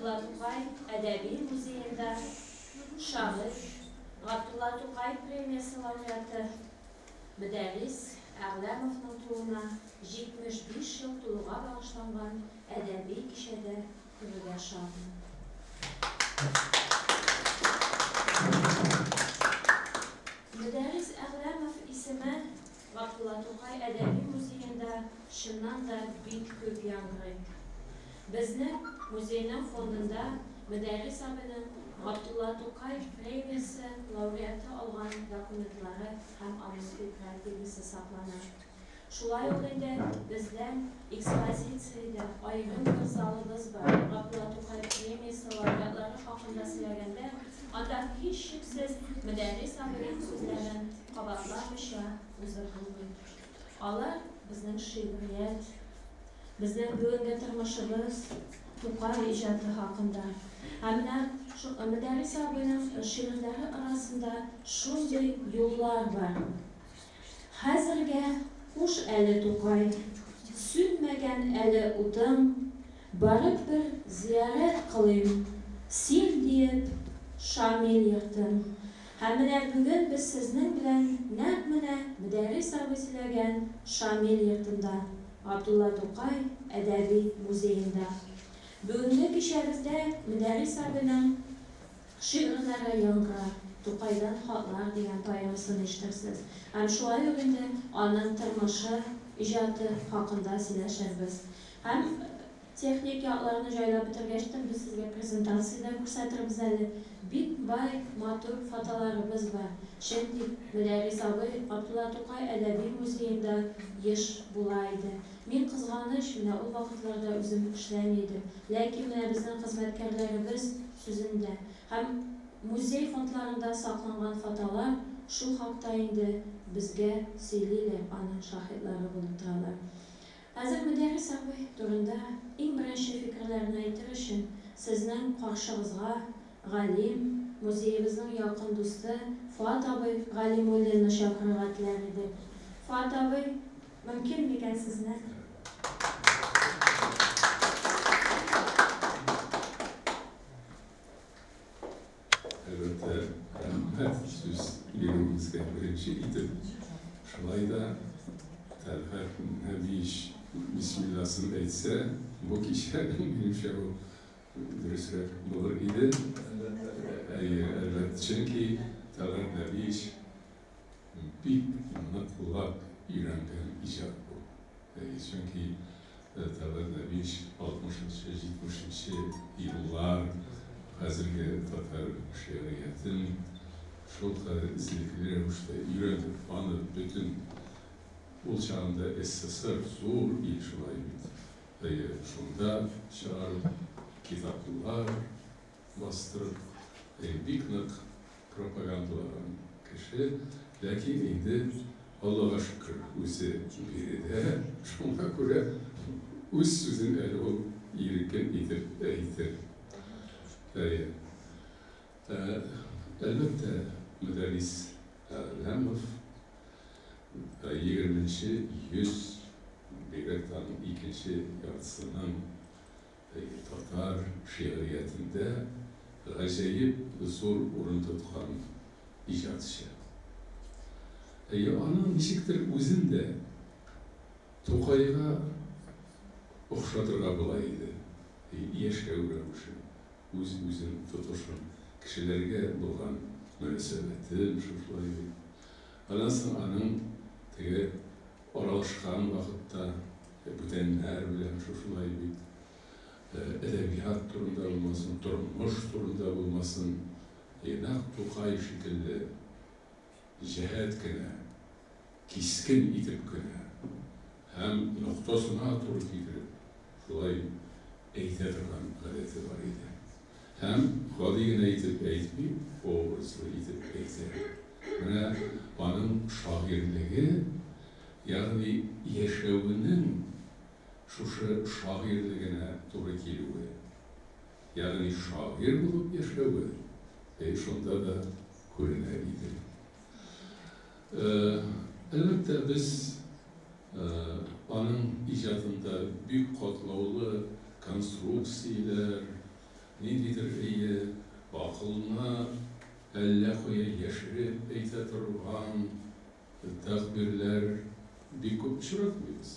Габдулла Тукай әдәби музеенда шагыйрь, Габдулла Тукай премиясе лауреаты Мөдәррис Әгъләмовның тууына 75 ел тулуга багышланган әдәби кичәдә күрергә шатмын. Мөдәррис Әгъләмов исеме Габдулла Тукай әдәби музеенда чыннан да бик күп яңгырый. Безнең музейның фондында Мөдәррис абыйның Габдулла Тукай премиясе лауреаты алган документлары һәм аның күкрәк билгесе саклана. Шулай ук инде бездә экспозициядә аерым бер залыбыз бар, Габдулла Тукай премиясе лауреатлары хакында сөйләгәндә, анда һичшиксез Мөдәррис абыйның сүзләрен кабатламыйча узып булмый. Алар безнең шигърият, безнең бүгенге тормышыбыз, Тукай иҗаты хакында. Һәм менә Мөдәррис абыйның шигырьләре арасында шундый юллар бар. Хәзергә хуш әле, Тукай, сүнмәгән әле утың, Барып бер зиярәт кылыйм, син диеп, Шамил йортын. Һәм менә бүген без сезнең белән нәкъ менә Мөдәррис абый сөйләгән Шамил йортында, Габдулла Тукай әдәби музеенда. Бүгенге кичәбездә Мөдәррис абыйның шигырьләре яңгырар, Тукайдан хатлар дигән поэмасын ишетерсез. Һәм шулай ук инде аның тормышы, иҗаты хакында сөйләшербез. Һәм техник якларны җайлап бетергәчтен без сезгә презентация дә күрсәтербез әле. Бик бай, матур фотоларыбыз бар. Чөнки Мөдәррис абый Габдулла Тукай әдәби музеенда еш була иде. Мин, кызганыч, менә ул вакытларда үзем эшләми идем. Ләкин менә безнең хезмәткәрләребез сүзендә һәм музей фондларында сакланган фотолар шул хакта инде безгә сөйлиләр, аның шаһитлары булып торалар. Хәзер Мөдәррис абый турында иң беренче фикерләрне әйтер өчен сезнең каршыгызга галим, музеебызның якын дусты Фоат абый Галимуллинны чакырырга теләр идек. Фоат абый, мөмкин микән сезне? Әлбәттә, рәхмәт сүз бирүегезгә беренче итеп. Шулай да Тәлгать Нәбиевич бисмилласын әйтсә, бу кичә, минемчә, ул дөресрәк булыр иде. Әйе, әлбәттә, чөнки Тәлгать Нәбиевич бик ныклап өйрәнгән иҗат бу. Әйе, чөнки Тәлгать Нәбиевич 60-нчы, 70-нче еллар хәзерге татар шигъриятен шулкадәр эзлекле рәвештә өйрәнеп, аны бөтен ул чагында СССР зур ил шулай бит. Әйе, шунда чыгарып, китаплар бастырып, бик нык пропагандалаган кеше. Ләкин инде, Аллага шөкер, үзе биредә, шуңа күрә үз сүзен әле ул иркен итеп әйтер. Әйе. Әлбәттә, Мөдәррис Әгъләмов егерменче йөз, бигрәк тә аның икенче яртысының татар шигъриятендә гаҗәеп зур урын тоткан иҗатчы. Әйе, аның ничектер үзен дә Тукайга охшатырга була иде. Яшәү рәвешен, үз-үзен тотышын, кешеләргә булган мөнәсәбәтен шушылай бит. Аннан соң аның теге аралашкан вакытта бүтәннәр белән шушылай бит, әдәбият турында булмасын, тормыш турында булмасын, нәкъ Тукай шикелле җәһәт кенә, кискен итеп кенә һәм ноктасына туры китереп шулай әйтә торган гадәте бар иде. Һәм гади генә итеп әйтми, образлы итеп әйтә. Менә аның шагыйрьлеге, ягъни яшәвенең шушы шагыйрьлегенә туры килүе, ягъни шагыйрь булып яшәве, әй, шунда да күренә иде. Әлбәттә, без аның иҗатында бик катлаулы конструкцияләр, Ниндидер әйе, акылны әллә кая яшереп әйтә торган тәгъбирләр бик күп очратмыйбыз.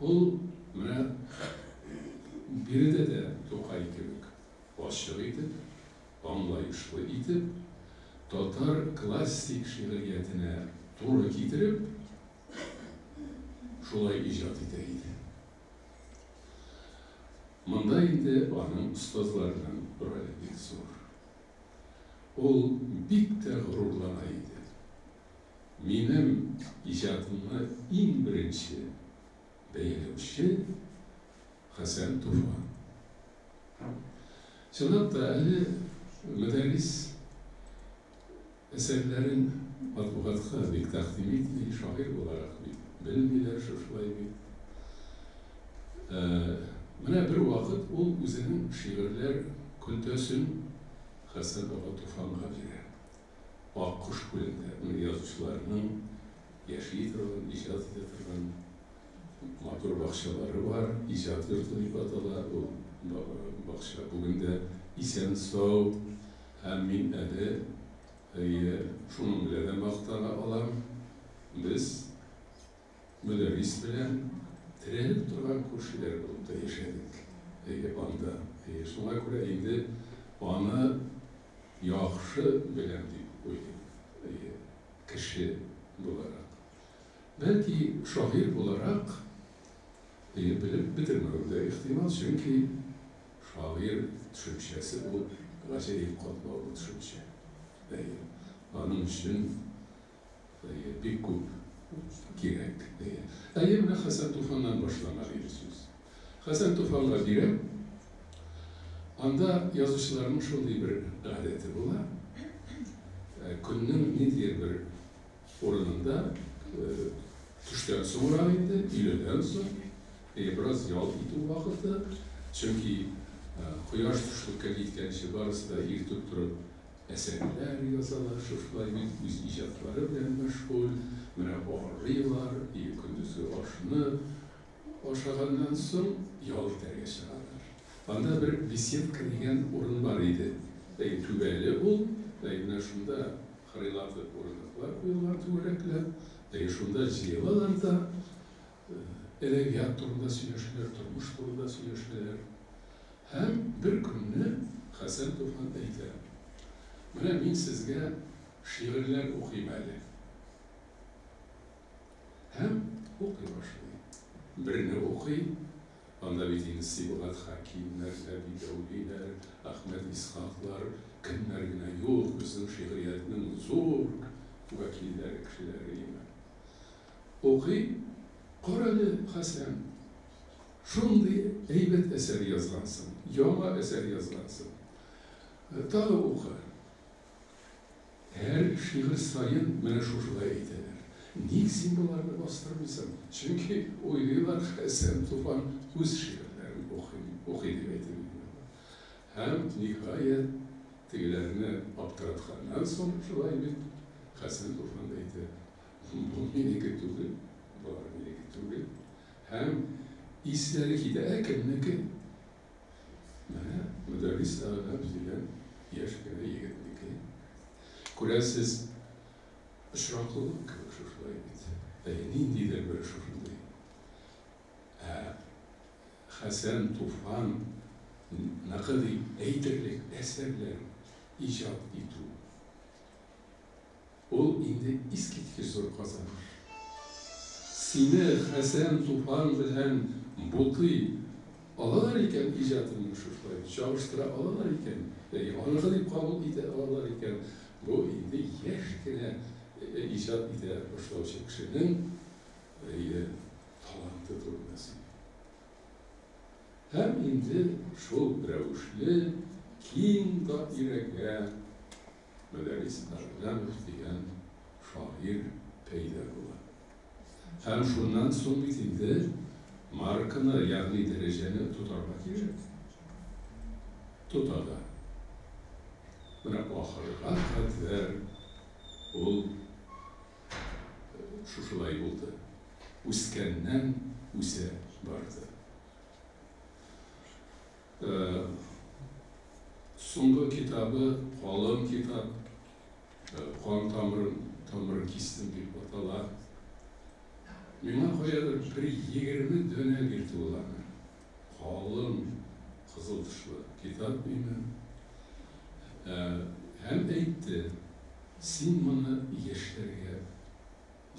Ул менә биредә дә Тукай кебек ачык итеп, аңлаешлы итеп, татар классик шигъриятенә туры китереп, шулай иҗат итә иде. Монда инде аның остазларының роле бик зур. Ул бик тә горурлана иде. Минем иҗатымны иң беренче бәяләүче Хәсән Туфан. Чынлап та, әле Мөдәррис әсәрләрен матбугатка бик тәкъдим итми, шагыйрь буларак бик белмиләр шушылай бит. Менә бервакыт ул үзенең шигырьләр көлтәсен Хәсән ага Туфанга бирә. Аккош күлендә, менә язучыларның яши торган, иҗат итә торган матур бакчалары бар, иҗат йорты дип атала ул бакча. Бүген дә исән-сау. Һәм мин әле, әйе, шуның белән дә мактана алам, без Мөдәррис белән терәлеп торган күршеләр булып та яшәдек, әйе, анда. Әйе, шуңа күрә инде аны яхшы беләм дип уйлыйм, әйе, кеше буларак. Бәлки, шагыйрь буларак, әйе, белеп бетермәвем дә ихтимал, чөнки Шагыйрь төшенчәсе ул гаҗәеп катлаулы төшенчә. Әйе, аның өчен, әйе, бик күп кирәк. Әйе. Әйе, менә Хәсән Туфаннан башланган иде сүз. Хәсән Туфанга бирәм. Анда язучыларның шундый бер гадәте була. Көннең ниндидер бер урынында, төштән соңрак инде, өйләдән соң, Әйе, бераз ял итү вакыты, чөнки кояш төшлеккә киткәнче барысы да иртүк торып әсәрләр язалар, шушылай бит үз иҗатлары белән мәшгуль, менә арыйлар, и көндезге ашны ашаганнан соң ял итәргә чыгалар. Анда бер беседка дигән урын бар иде, әйе, түбәле ул, әйе, менә шунда кырыйлатып урындыклар куелган түгәрәкләп, әйе, шунда җыелалар да, Әдәбият турында сөйләшәләр, тормыш турында сөйләшәләр. Һәм бер көнне Хәсән Туфан әйтә, Менә мин сезгә шигырьләр укыйм әле. Һәм укый башлый. Берне укый, анда бит инде Сибгат Хәкимнәр, Нәби Дәүлиләр, Әхмәт Исхаклар, кемнәр генә юк, безнең шигъриятнең зур вәкилләре, кешеләре име. Укый, Карале, Хәсән, шундый әйбәт әсәр язгансың, яңа әсәр язгансың. Тагы укы. Һәр шигырь саен менә шушылай әйтәләр. Ник син боларны бастырмыйсың? Чөнки уйлыйлар, Хәсән Туфан үз шигырьләрен укый, укый дип әйтеп уйлыйлар. Һәм, ниһаять, тегеләрне аптыратканнан соң, шулай бит, Хәсән Туфан әйтә, Бу минеке түгел, болар минеке түгел. Һәм исләре китә, ә кемнеке? Менә Мөдәррис Әгъләм дигән яшь кенә егетнеке. Күрәсез, очраклылык кебек шушылай бит. Әйе, ниндидер бер шушындый. Ә Хәсән Туфан ныкы дип әйтерлек әсәрләр иҗат итү. Ул инде искиткеч зур казаныш. Сине Хәсән Туфан белән бутый алалар икән, иҗатыңны шушылай чагыштыра алалар икән, әйе, аныкы дип кабул итә алалар икән, бу инде яшь кенә иҗат итә башлаучы кешенең, әйе, таланты турында сөйли. Һәм инде шул рәвешле киң даирәгә Мөдәррис Әгъләмов дигән шагыйрь пәйда була. Һәм шуннан соң бит инде марканы, ягъни дәрәҗәне тотарга кирәк. Тота да. Менә ахырга кадәр ул шушылай булды. Үскәннән үсә барды. Соңгы китабы калын китап, кан тамырын кистем дип атала. Миңа каядыр бер 20 данә бирде ул аны. Калын, кызыл тышлы китап име. Һәм әйтте, син моны яшьләргә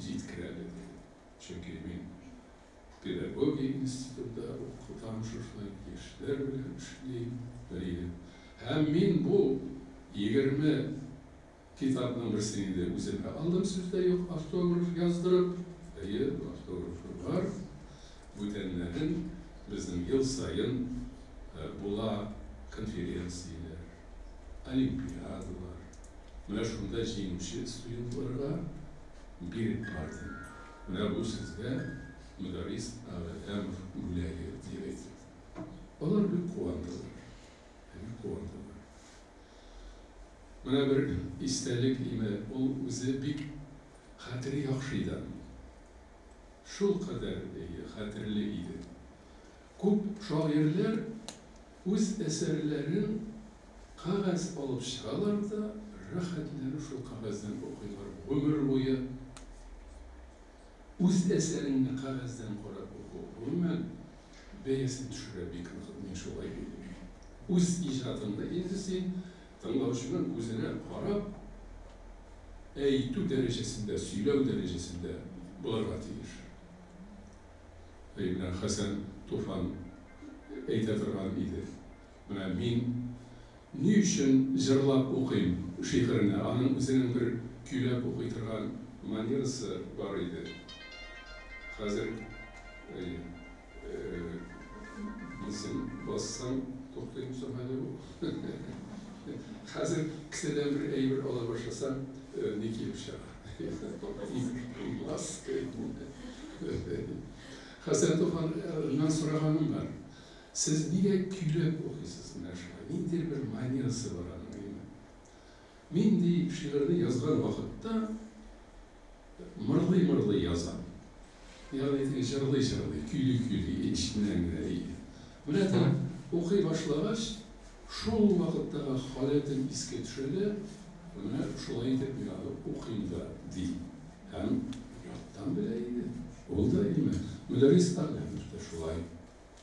җиткер әле, диде. Чөнки мин педагогия институтында укытам, шушылай яшьләр белән эшлим. Һәм мин бу 20 китапның берсен инде үземә алдым, сүз дә юк, автограф яздырып. Әйе, автографы бар. Бүтәннәрен безнең ел саен була конференцияләр, олимпиадалар. Менә шунда җиңүче студентларга биреп бардым. Менә бу сезгә Мөдәррис Әгъләмов бүләге дип әйтеп. Алар бик куандылар. Бик куандылар. Менә бер истәлек име, ул үзе бик хәтере яхшы иде аның. Шул кадәр хәтерле иде. Күп шагыйрьләр үз әсәрләрен кәгазь алып чыгалар да, рәхәтләнеп шул кәгазьдән укыйлар гомер буе. Үз әсәреңне кәгазьдән карап уку, гомумән, бәясен төшерә бик нык, мин шулай уйлыйм. Үз иҗатыңны инде син тыңлаучының күзенә карап әйтү дәрәҗәсендә, сөйләү дәрәҗәсендә булырга тиеш. Әй, менә Хәсән Туфан әйтә торган иде. Менә мин ни өчен җырлап укыйм шигырьне, аның үзенең бер көйләп укый торган манерасы бар иде. Хәзер нисен бассаң, туктыйм соң әле бу. Хәзер кесәдән бер әйбер ала башласаң, ни килеп чыга? Маска. Хәсән Туфаннан сораганым бар. Сез нигә көйләп укыйсыз менә шулай? Ниндидер бер манерасы бар аның, әйеме? Мин ди шигырьне язган вакытта мырлый-мырлый язам. Ягъни теге җырлый-җырлый, көйли-көйли, эченнән генә, әйе. Менә теге укый башлагач, шул вакыттагы халәтем искә төшә дә, менә шулай итеп мин аны укыйм да, ди. Һәм яттан белә иде. Ул да, әйеме? Мөдәррис Әгъләмов та шулай.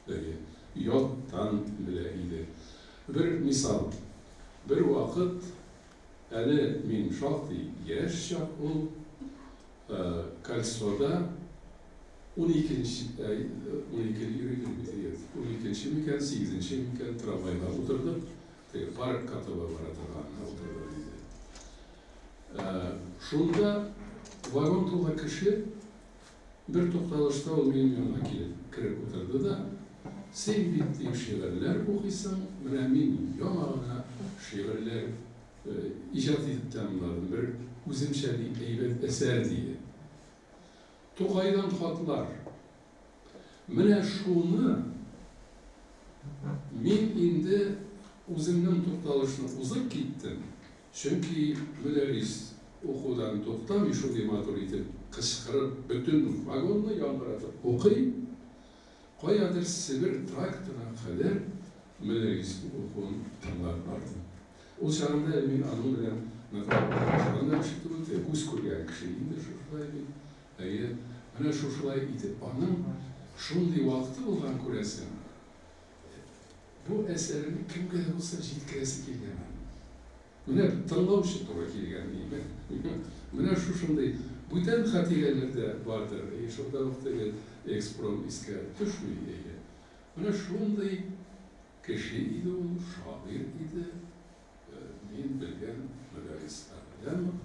Әйе, яттан белә иде. Бер мисал. Бер вакыт, әле мин шактый яшь чак ул, Кольцода уникенче, унике йөридер бит, әйе, уникенче микән, сигезенче микән трамвайга утырдык. Теге паркка таба бара торганына утырдык инде. Шунда вагон тулы кеше. Бер тукталышта ул минем янга килеп кереп утырды да, Син бит, ди, шигырьләр укыйсың, менә мин яңа гына шигырьләр иҗат итеп тәмамладым, бер үземчә, ди, әйбәт әсәр, диде. Тукайдан хатлар. Менә шуны мин инде үземнең тукталышны узып киттем, чөнки Мөдәррис укудан туктамый, шундый матур итеп кычкырып, бөтен вагонны яңгыратып укый. Каядыр Себер трактына кадәр Мөдәрриснең укуын тыңлап бардым. Ул чагында әле мин аның белән ныклап аралашкан да кеше түгел, теге күз күргән кеше инде шушылай бит. Әйе, менә шушылай итеп аның шундый вакыты булган, күрәсең. Бу әсәрне кемгә дә булса җиткерәсе килгән аның. Менә тыңлаучы туры килгән, димме? Менә шушындый бүтән хатирәләр дә бардыр. И шунда ук теге экспром искә төшми, әйе. Менә шундый кеше иде ул, шагыйрь иде. Мин белгән Мөдәррис Әгъләмов.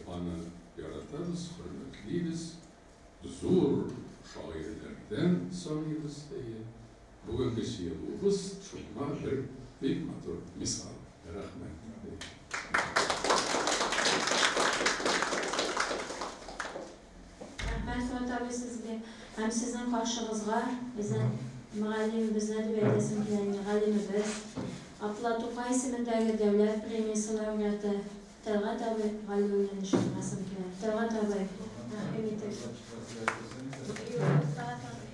Аны яратабыз, хөрмәтлибез. Зур шагыйрьләрдән саныйбыз, әйе. Бүгенге җыелуыбыз шуңа бер бик матур мисал. Рәхмәт. Рәхмәт, Фоат абый, сезгә һәм сезнең каршыгызга безнең мөгаллимебезне дип әйтәсем килә инде, галимебез, Габдулла Тукай исемендәге дәүләт премиясе лауреаты Тәлгать абый Галиуллинны чакырасым килә. Тәлгать абый, рәхим итегез. Юк, Тәлгать абый.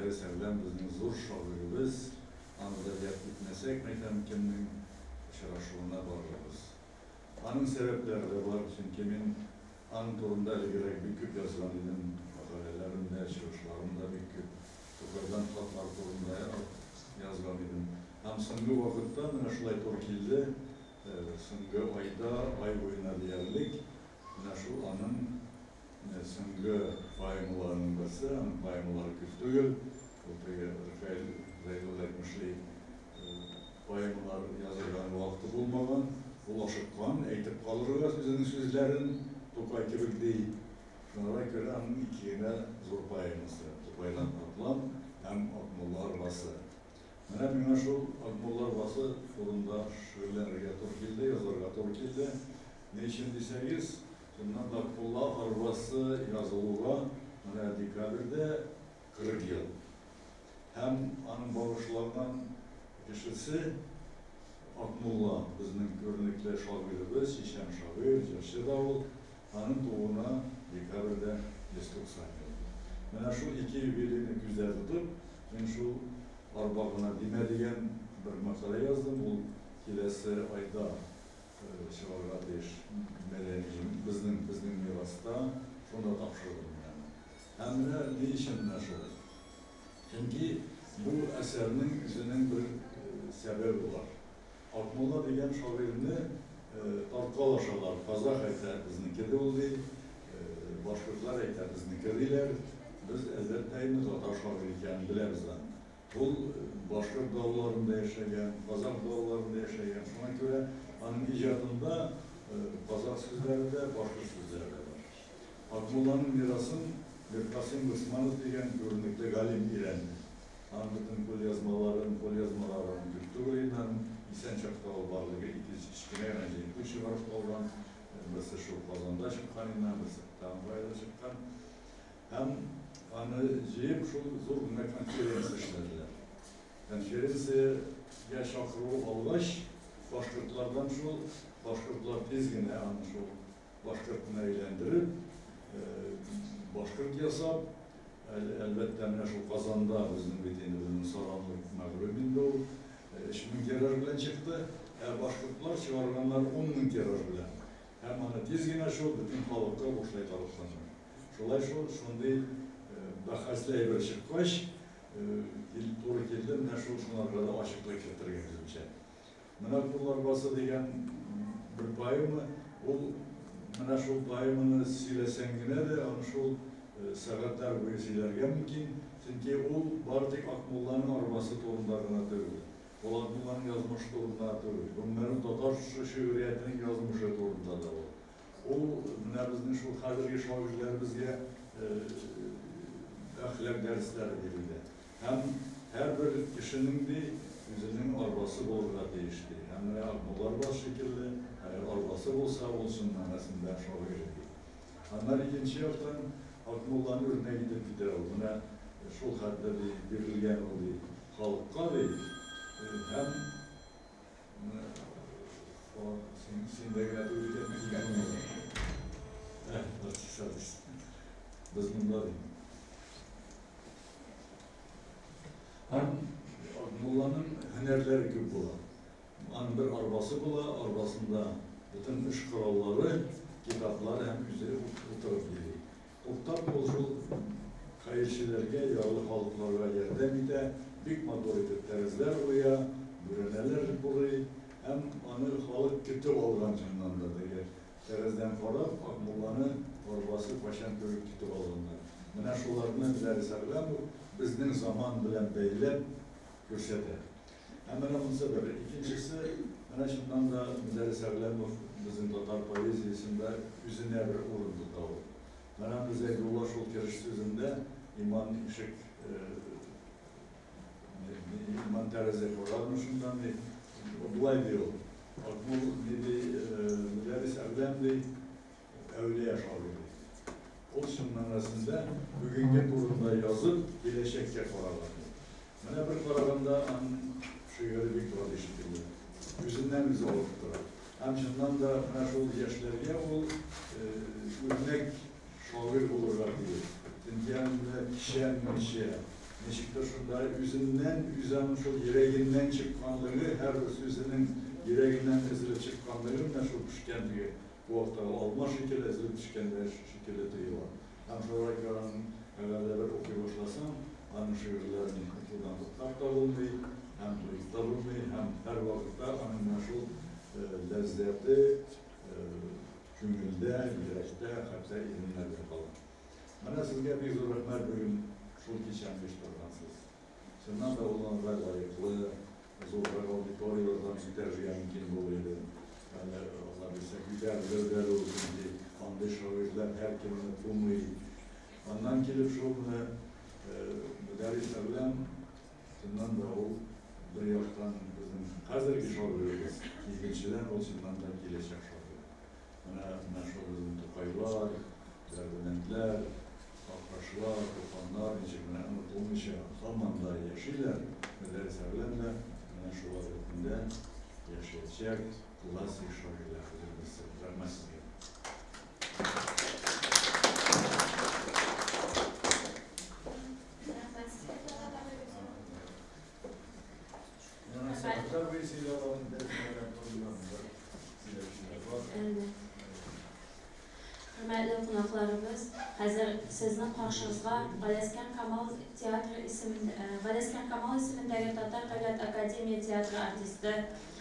Мөдәррис Әгъләм безнең зур шагыйребез, аны да яд итмәсәк, мәйтәм, кемнең очрашуына барырбыз. Аның сәбәпләре дә бар, чөнки мин аның турында элегрәк бик күп язган идем, мәкаләләрем дә, чыгышларым да бик күп, Тукайдан хатлар турында язган идем. Һәм соңгы вакытта менә шулай туры килде, соңгы айда, ай буена диярлек, менә шул аның соңгы поэмаларының берсе, аның поэмалары күп түгел, ул теге Ркаил Зәйдулла әйтмешли, поэмалар язырга вакыты булмаган, ул ашыккан, әйтеп калырга үзенең сүзләрен, Тукай кебек ди. Шуңа күрә аның ике генә зур поэмасы, Тукайдан Атлан һәм Акмулла арбасы. Менә миңа шул Акмулла арбасы турында шөгыльләнергә туры килде, язарга туры килде. Ни өчен дисәгез, чыннан да Акмулла арбасы язылуга менә декабрьдә 40 ел. Һәм аның багышланган кешесе Акмулла, безнең күренекле шагыйребез, чичән шагыйрь, җырчы да ул. Аның тууына декабрьдә 190 ел. Менә шул ике юбилейны күздә тотып, мин шул Арба гына димә дигән бер мәкалә яздым. Ул киләсе айда чыгарга тиеш мәдәни безнең безнең мираста, шунда тапшырдым мин аны. Һәм менә ни өчен менә шулай? Чөнки бу әсәрнең үзенең бер сәбәбе бар. Акмулла дигән шагыйрьне тарткалашалар, казах әйтә, безнеке ди ул ди, башкортлар әйтә, безнеке диләр. Без, әлбәттә инде, татар шагыйре икәнен беләбез аның. Ул башкорт далаларында яшәгән, казах далаларында яшәгән. Шуңа күрә аның иҗатында казах сүзләре дә, башкорт сүзләре дә бар. Акмулланың мирасын Миркасыйм Госманов дигән күренекле галим өйрәнде. Аның бөтен кулъязмаларын, кулъязмаларын күп түгел инде аның, исән чакта ул барлыгы 200 кечкенә генә җыентык чыгарып калган. Берсе шул Казанда чыккан инде, берсе тагын каядыр чыккан. Һәм аны җыеп шул зур гына конференция эшләделәр. Конференциягә чакыру алгач, башкортлардан шул, башкортлар тиз генә аны шул башкортны әйләндереп, башкорт ясап, әлбәттә, менә шул Казанда безнең бит инде безнең саранлык мәгълүм инде ул, 3000 тираж белән чыкты, ә башкортлар чыгарганнар 10 000 тираж белән. Һәм аны тиз генә шул бөтен халыкка бушлай таратканнар. Шулай шул, шундый бәхәсле әйбер чыккач, туры килде менә шул шуңарга да ачыклык кертергә үземчә. Менә Кул арбасы дигән бер поэма, ул менә шул поэманы сөйләсәң генә дә, аны шул сәгатьләр буе сөйләргә мөмкин, чөнки ул бары тик Акмулланың арбасы турында гына түгел, ул Акмулланың язмышы турында түгел, гомумән ул татар шигъриятенең язмышы турында да ул. Ул менә безнең шул хәзерге шагыйрьләребезгә әхлак дәресләре бирелде. Һәм һәрбер кешенең, ди, үзенең арбасы булырга тиеш, ди. Һәм менә Акмулла арбасы шикелле, әгәр арбасы булса, ул чын мәгънәсендә шагыйрь, ди. Аннары икенче яктан, Акмулланы үрнәк итеп китерә ул. Менә шул хәтле, ди, бирелгән ул, ди, халыкка, ди. Һәм менә син, синдә генә түгел икән, мин монда. Артист, артист. Без монда, ди. Һәм мулланың һөнәрләре күп була. Аның бер арбасы була, арбасында бөтен эш кораллары, китаплары һәм үзе утырып йөри. Туктап ул шул хәерчеләргә, ярлы халыкларга ярдәм итә, бик матур итеп тәрәзләр куя, бүрәнәләр бурый һәм аны халык көтеп алган чыннан да теге Тәрәздән карап, Акмулланы арбасы кайчан кебек көтеп алганнар. Менә шуларны Мөдәррис Әгъләмов безнең заман белән бәйләп күрсәтә. Һәм менә монысы бер. Икенчесе, менә чыннан да Мөдәррис Әгъләмов безнең татар поэзиясендә үзенә бер урын тота ул. Менә Зәйдулла шул кереш сүзендә Иман ишек, Иман тәрәзә карармы шуннан ди. Болай ди ул. Акмул ни ди, Мөдәррис Әгъләм ди, әүлия шагыйре. Ул чын мәгънәсендә бүгенге турында язып, киләчәккә караган ди. Менә бер караганда аның шигыре бик гади шикелле. Үзеннән үзе алып тора. Һәм чыннан да менә шул яшьләргә ул үрнәк шагыйрь булырга тиеш. Чөнки аның менә кичән ничә. Ничектер шунда үзеннән, үзе аның шул йөрәгеннән чыкканлыгы, һәрбер сүзенең йөрәгеннән өзелеп чыкканлыгы менә шул пешкән теге куактагы алма шикелле өзелеп төшкәндә шикелле тоела. Һәм шулай күрә аның әгәр дә бер укый башласаң, аның шигырьләрен укудан туктап та булмый, һәм туеп та булмый, һәм һәрвакытта аның менә шул ләззәте күңелдә, йөрәктә, хәтта иреннәрдә кала. Менә сезгә бик зур рәхмәт бүген шул кичәне оештыргансыз. Чыннан да ул аңа лаеклы, зуррак аудиторияләрдән күтәрергә мөмкин булыр иде. Әле Алла бирсә күтәрелер дә ул, чөнки андый шагыйрьләр һәркемне тумый. Аннан килеп шул менә Мөдәррис Әгъләм, чыннан да ул бер яктан безнең хәзерге шагыйребез, икенчедән ул чыннан да киләчәк шагыйрь. Менә менә шул безнең Тукайлар, Дәрдемәндләр, Аккашлар, Туфаннар ничек менә онытылмыйча һаман да яшиләр, Мөдәррис Әгъләм дә менә шулар рәтендә яшәячәк классик шагыйрьләребезнең берсе. Рәхмәт сезгә. Рәхмәт сезгә, Талгат абый. Миңа сәгатьләр буе сөйли алам, дәреслекләр турында монда сөйләүчеләр бар. Хөрмәтле кунакларыбыз, хәзер сезнең каршыгызга Галәскәр Камал театры исемендә Галәскәр Камал исемендәге Татар дәүләт академия театры артисты,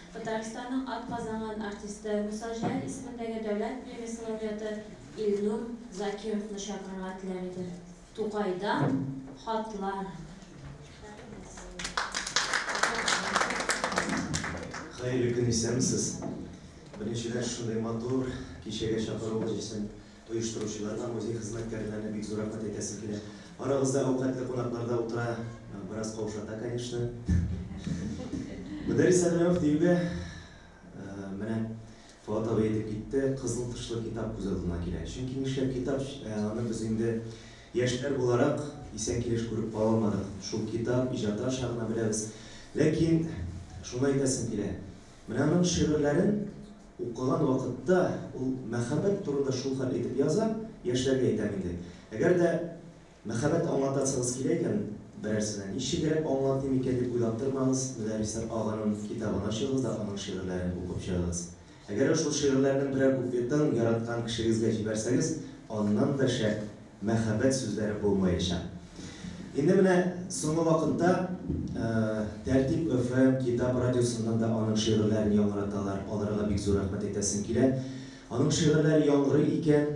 Татарстанның атказанган артисты, Муса Җәлил исемендәге дәүләт премиясе лауреаты Илнур Закировны чакырырга теләр идем. Тукайдан хатлар. Хәерле көн, исәнмесез! Беренчедән, шушындый матур кичәгә чакыруыгыз өчен оештыручыларга, музей хезмәткәрләренә бик зур рәхмәт әйтәсем килә. Арагызда әүкатьле кунаклар да утыра, бераз каушата, конечно. Мөдәррис Әгъләмов диюгә, менә Фоат абый әйтеп китте, кызыл тышлы китап күз алдына килә. Чөнки нишләп китап, аны без инде яшьләр буларак исән килеш күреп кала алмадык. Шул китап иҗаты аша гына беләбез. Ләкин шуны әйтәсем килә, менә аның шигырьләрен укыган вакытта ул мәхәббәт турында шулхәтле итеп яза, яшьләргә әйтәм инде, әгәр дә Мәхәббәт аңлатасыгыз килә икән, берәрсенә ничегрәк аңлатыйм икән дип уйлап тормагыз, Мөдәррис аганың китабын ачыгыз да аның шигырьләрен укып чыгыгыз. Әгәр шул шигырьләрнең берәр куплетын яраткан кешегезгә җибәрсәгез, аннан да шәп мәхәббәт сүзләре булмаячак. Инде менә соңгы вакытта Тәртип FM, Китап радиосыннан да аның шигырьләрен яңгыраталар, аларга бик зур рәхмәт әйтәсем килә. Аның шигырьләре яңгырый икән,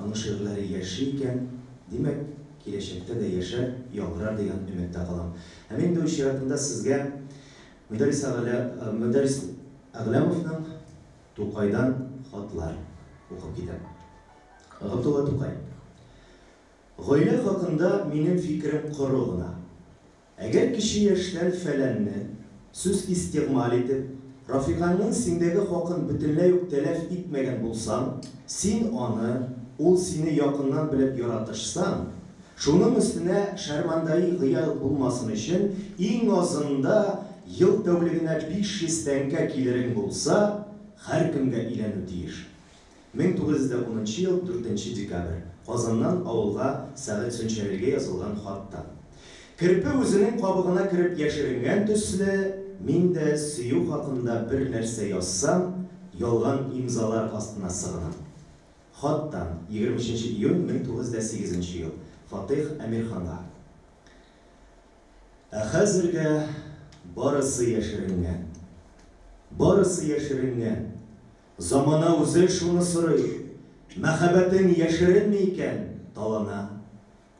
Аның шигырьләре яши икән, димәк, киләчәктә дә яшәр, яңгырар дигән өметтә калам. Ә мин инде үз чиратымда сезгә Мөдәррис Мөдәррис Әгъләмовның Тукайдан хатлар укып китәм. Габдулла Тукай. Гаилә хакында минем фикерем коры гына. Әгәр кече яшьтән фәләнне, сүз истигъмаль итеп, Рафикаңның синдәге хакын бөтенләй үк тәләф итмәгән булсаң, син аны, ул сине якыннан белеп яратышсаң, шуның өстенә шәрмандаи гыял булмасын өчен иң азында ел тәүлегенә 500 тәңкә килерең булса, һәркемгә өйләнү тиеш. 1910 нчы ел, дүртенче декабрь. Казаннан авылга Сәгыйть Сүнчәләйгә язылган хатта. Керпе үзенең кабыгына кереп яшеренгән төсле, мин дә сөю хакында бер нәрсә язсам, ялган имзалар астына сыгынам. Хаттан, 23 нче июнь 1908 нче ел, Фатыйх Әмирханга. Ә хәзергә барысы яшеренгән. Барысы яшеренгән. Замана үзе шуны сорый, Мәхәббәтең яшеренми икән, талана.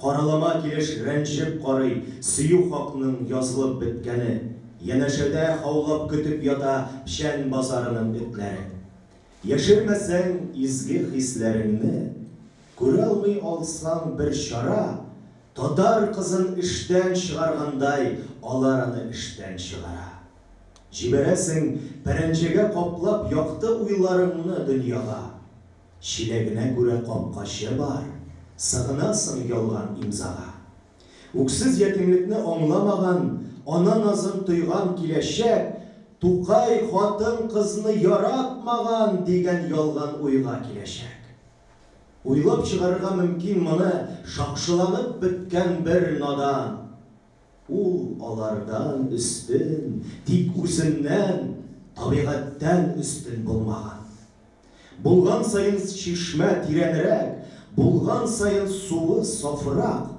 Каралама килеш рәнҗеп карый Сөю хакның язылып беткәне, Янәшәдә һаулап көтеп ята Печән базарының этләре. Яшермәсәң изге хисләреңне, Күралмый алсаң бер чара, Татар кызын эштән чыгаргандай Алар аны эштән чыгара. Җибәрәсең пәрәнҗәгә каплап якты уйларыңны дөньяга. Чиләгенә күрә капкачы бар, сыгынасың ялган имзага. Үксез ятимлекне аңламаган, ана назын тойган киләчәк, Тукай хатын-кызны яратмаган дигән ялган уйга киләчәк. Уйлап чыгарырга мөмкин моны шакшыланып беткән бер надан. Ул алардан өстен, тик үзеннән, табигатьтән өстен булмаган. Булган саен чишмә тирәнрәк, булган саен суы сафрак.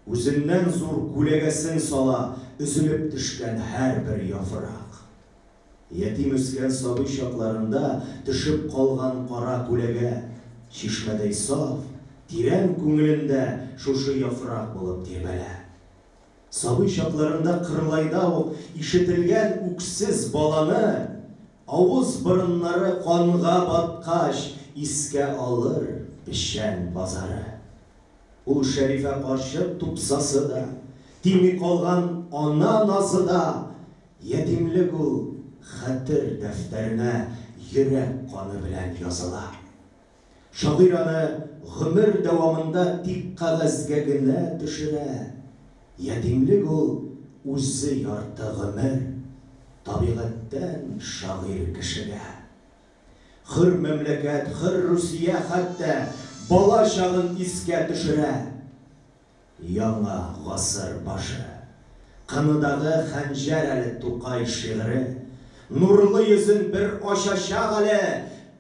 Үзеннән зур күләгәсен сала өзелеп төшкән һәрбер яфрак. Ятим үскән сабый чакларында төшеп калган кара күләгә, чишмәдәй саф, тирән күңелендә шушы яфрак булып тирбәлә. Сабый чакларында Кырлайда ук ишетелгән үксез баланы, авыз-борыннары канга баткач, искә алыр Печән базары. Ул Шәрифә карчык тупсасы да, тими калган ана назы да, ятимлек ул хәтер дәфтәренә йөрәк каны белән языла. Шагыйрь аны гомер дәвамында тик кәгазьгә генә төшерә. Ятимлек ул үзе ярты гомер, табигатьтән шагыйрь кешегә. Хөр мәмләкәт, хөр Русия хәтта бала чагын искә төшерә. Яңа гасыр башы. Кыныдагы хәнҗәр әле Тукай шигыре. Нурлы йөзен бер ачачак әле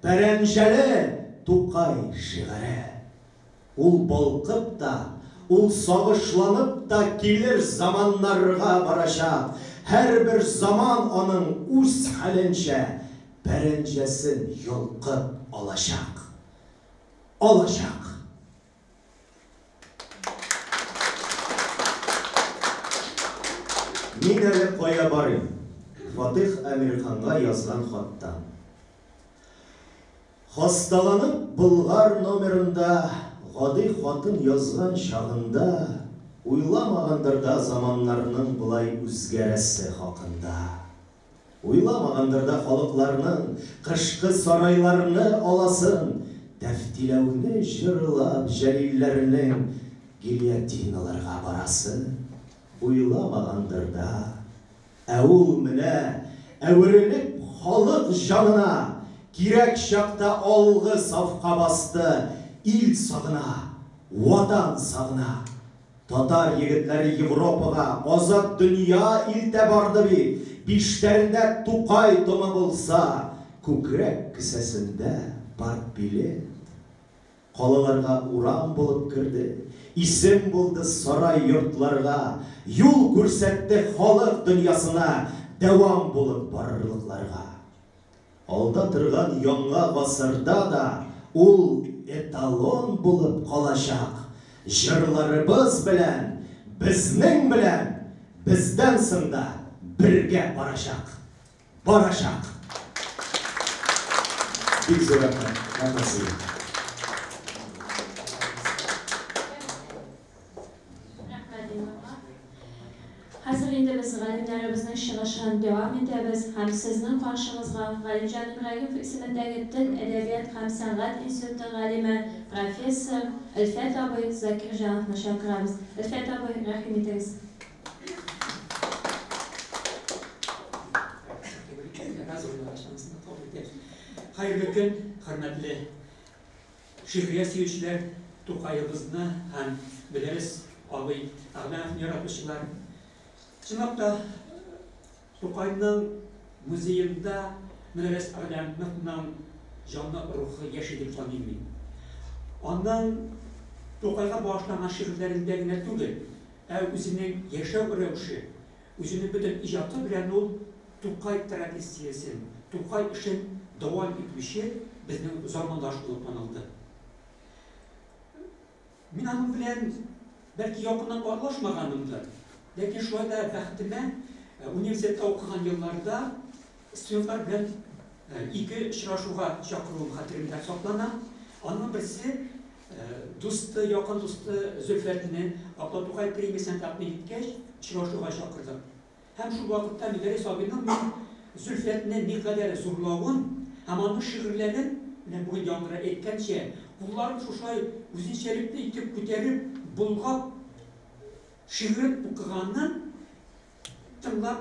Пәрәнҗәле Тукай шигыре. Ул балкып та, ул сагышланып та килер заманнарга барачак, һәрбер заман аның үз хәленчә пәрәнҗәсен йолкып алачак. Алачак! Мин әле кая барыйм? Фатыйх Әмирханга язган хаттан. Хасталанып Болгар номерында гади хатын язган чагында уйламагандыр да заманнарның болай үзгәрәсе хакында. Уйламагандыр да халыкларның кышкы сарайларны аласын, Тәфтиләүне җырлап Җәлилләрнең гильотиналарга барасын. Уйламагандыр да. Ә ул менә, әверелеп халык җанына, кирәк чакта алгы сафка басты, ил сагына, Ватан сагына. Татар егетләре Европага, азат дөнья илтә барды бит, биштәрендә Тукай томы булса, күкрәк кесәсендә партбилет. Калаларга урам булып керде, исем булды сарай-йортларга, юл күрсәтте халык дөньясына дәвам булып барырлыкларга. Алда торган яңа гасырда да ул эталон булып калачак, җырларыбыз белән, безнең белән, бездән соң да бергә барачак. Барачак! Бик зур рәхмәт. Рәхмәт сезгә. Рәхмәт, Илнурга. Хәзер инде без галимнәребезнең чыгышын дәвам итәбез һәм сезнең каршыгызга Галимҗан Ибраһимов исемендәге Тел, әдәбият һәм сәнгать институты галиме, профессор Әлфәт абый Закирҗановны чакырабыз. Әлфәт абый, рәхим итегез. Хәерле көн, хөрмәтле шигърият сөючеләр, Тукаебызны һәм Мөдәррис абый Әгъләмовны яратучылар. Чынлап та, Тукайның музеенда Мөдәррис Әгъләмовның җаны, рухы яши дип саныйм мин. Аның Тукайга багышланган шигырьләрендә генә түгел, Ә үзенең яшәү рәвеше, үзенең бөтен иҗаты белән ул Тукай традициясен, Тукай эшен дәвам итүче безнең замандаш булып танылды. Мин аның белән, бәлки, якыннан аралашмаганмындыр, ләкин шулай да бәхетемә, университетта укыган елларда студентлар белән ике очрашуга чакыруым хәтеремдә саклана. Аның берсе, Дусты, якын дусты Зөлфәтне Габдулла Тукай премиясенә тәкъдим иткәч, очрашуга чакырдык. Һәм шул вакытта Мөдәррис абыйның мин Зөлфәтне никадәр зурлавын һәм аның шигырьләрен, менә бүген яңгырап әйткәнчә, кулларын шушылай үзенчәлекле итеп күтәреп, болгап шигырен укыганын Тыңлап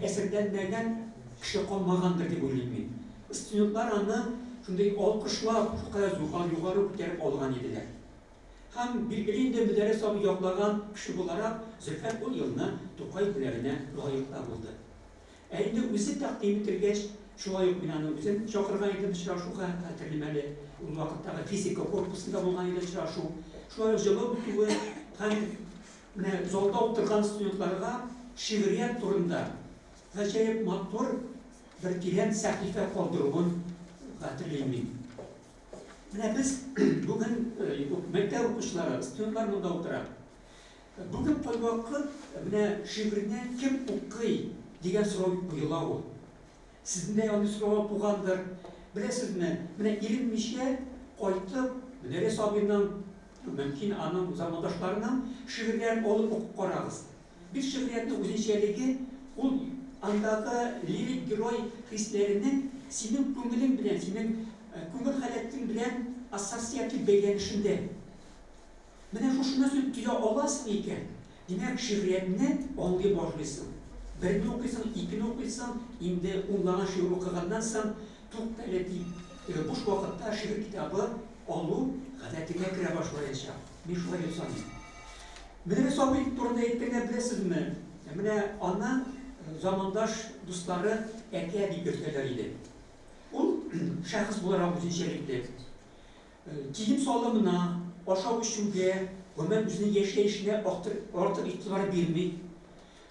әсәрләнмәгән кеше калмагандыр дип уйлыйм мин. Студентлар аны шундый алкышлап, шулкадәр югары күтәреп алган иделәр. Һәм, билгеле инде, Мөдәррис абый яклаган кеше буларак, Зөлфәт ул елны Тукай бүләгенә лаек та булды. Ә инде үзе тәкъдим ителгәч, шулай ук мин аны үзем чакырган идем очрашуга, хәтерлим әле, ул вакыттагы физика корпусында булган иде очрашу. Шулай ук җылы үтүе һәм менә залда утырган студентларга шигърият турында гаҗәеп матур бер тирән сәхифә калдыруын хәтерлим мин. Менә без бүген мәктәп укучылары, студентлар монда утыра. Бүген кайвакыт менә шигырьне кем укый дигән сорау куела ул. Сезнең дә андый сорау тугандыр. Беләсезме, менә иренмичә кайтып, Мөдәррис абыйның, мөмкин аның замандашларының шигырьләрен алып укып карагыз. Бит шигъриятнең үзенчәлеге, ул андагы лирик герой хисләренең синең күңелең белән, синең күңел халәтең белән ассоциатив бәйләнешендә. Менә шушыны син тоя аласың икән, димәк, шигъриятне аңлый башлыйсың. Берне укыйсың, икене укыйсың, инде унлаган шигырь укыганнан соң, туктале дип, теге буш вакытта шигырь китабы алу гадәтеңә керә башлаячак. Мин шулай дип саныйм. Мөдәррис абый турында әйткәндә, беләсезме, менә аны замандаш дуслары әкә дип йөртәләр иде. Ул шәхес буларак үзенчәлекле. Кием-салымына, ашау-эчүгә, гомумән үзенең яшәешенә артык игътибар бирми.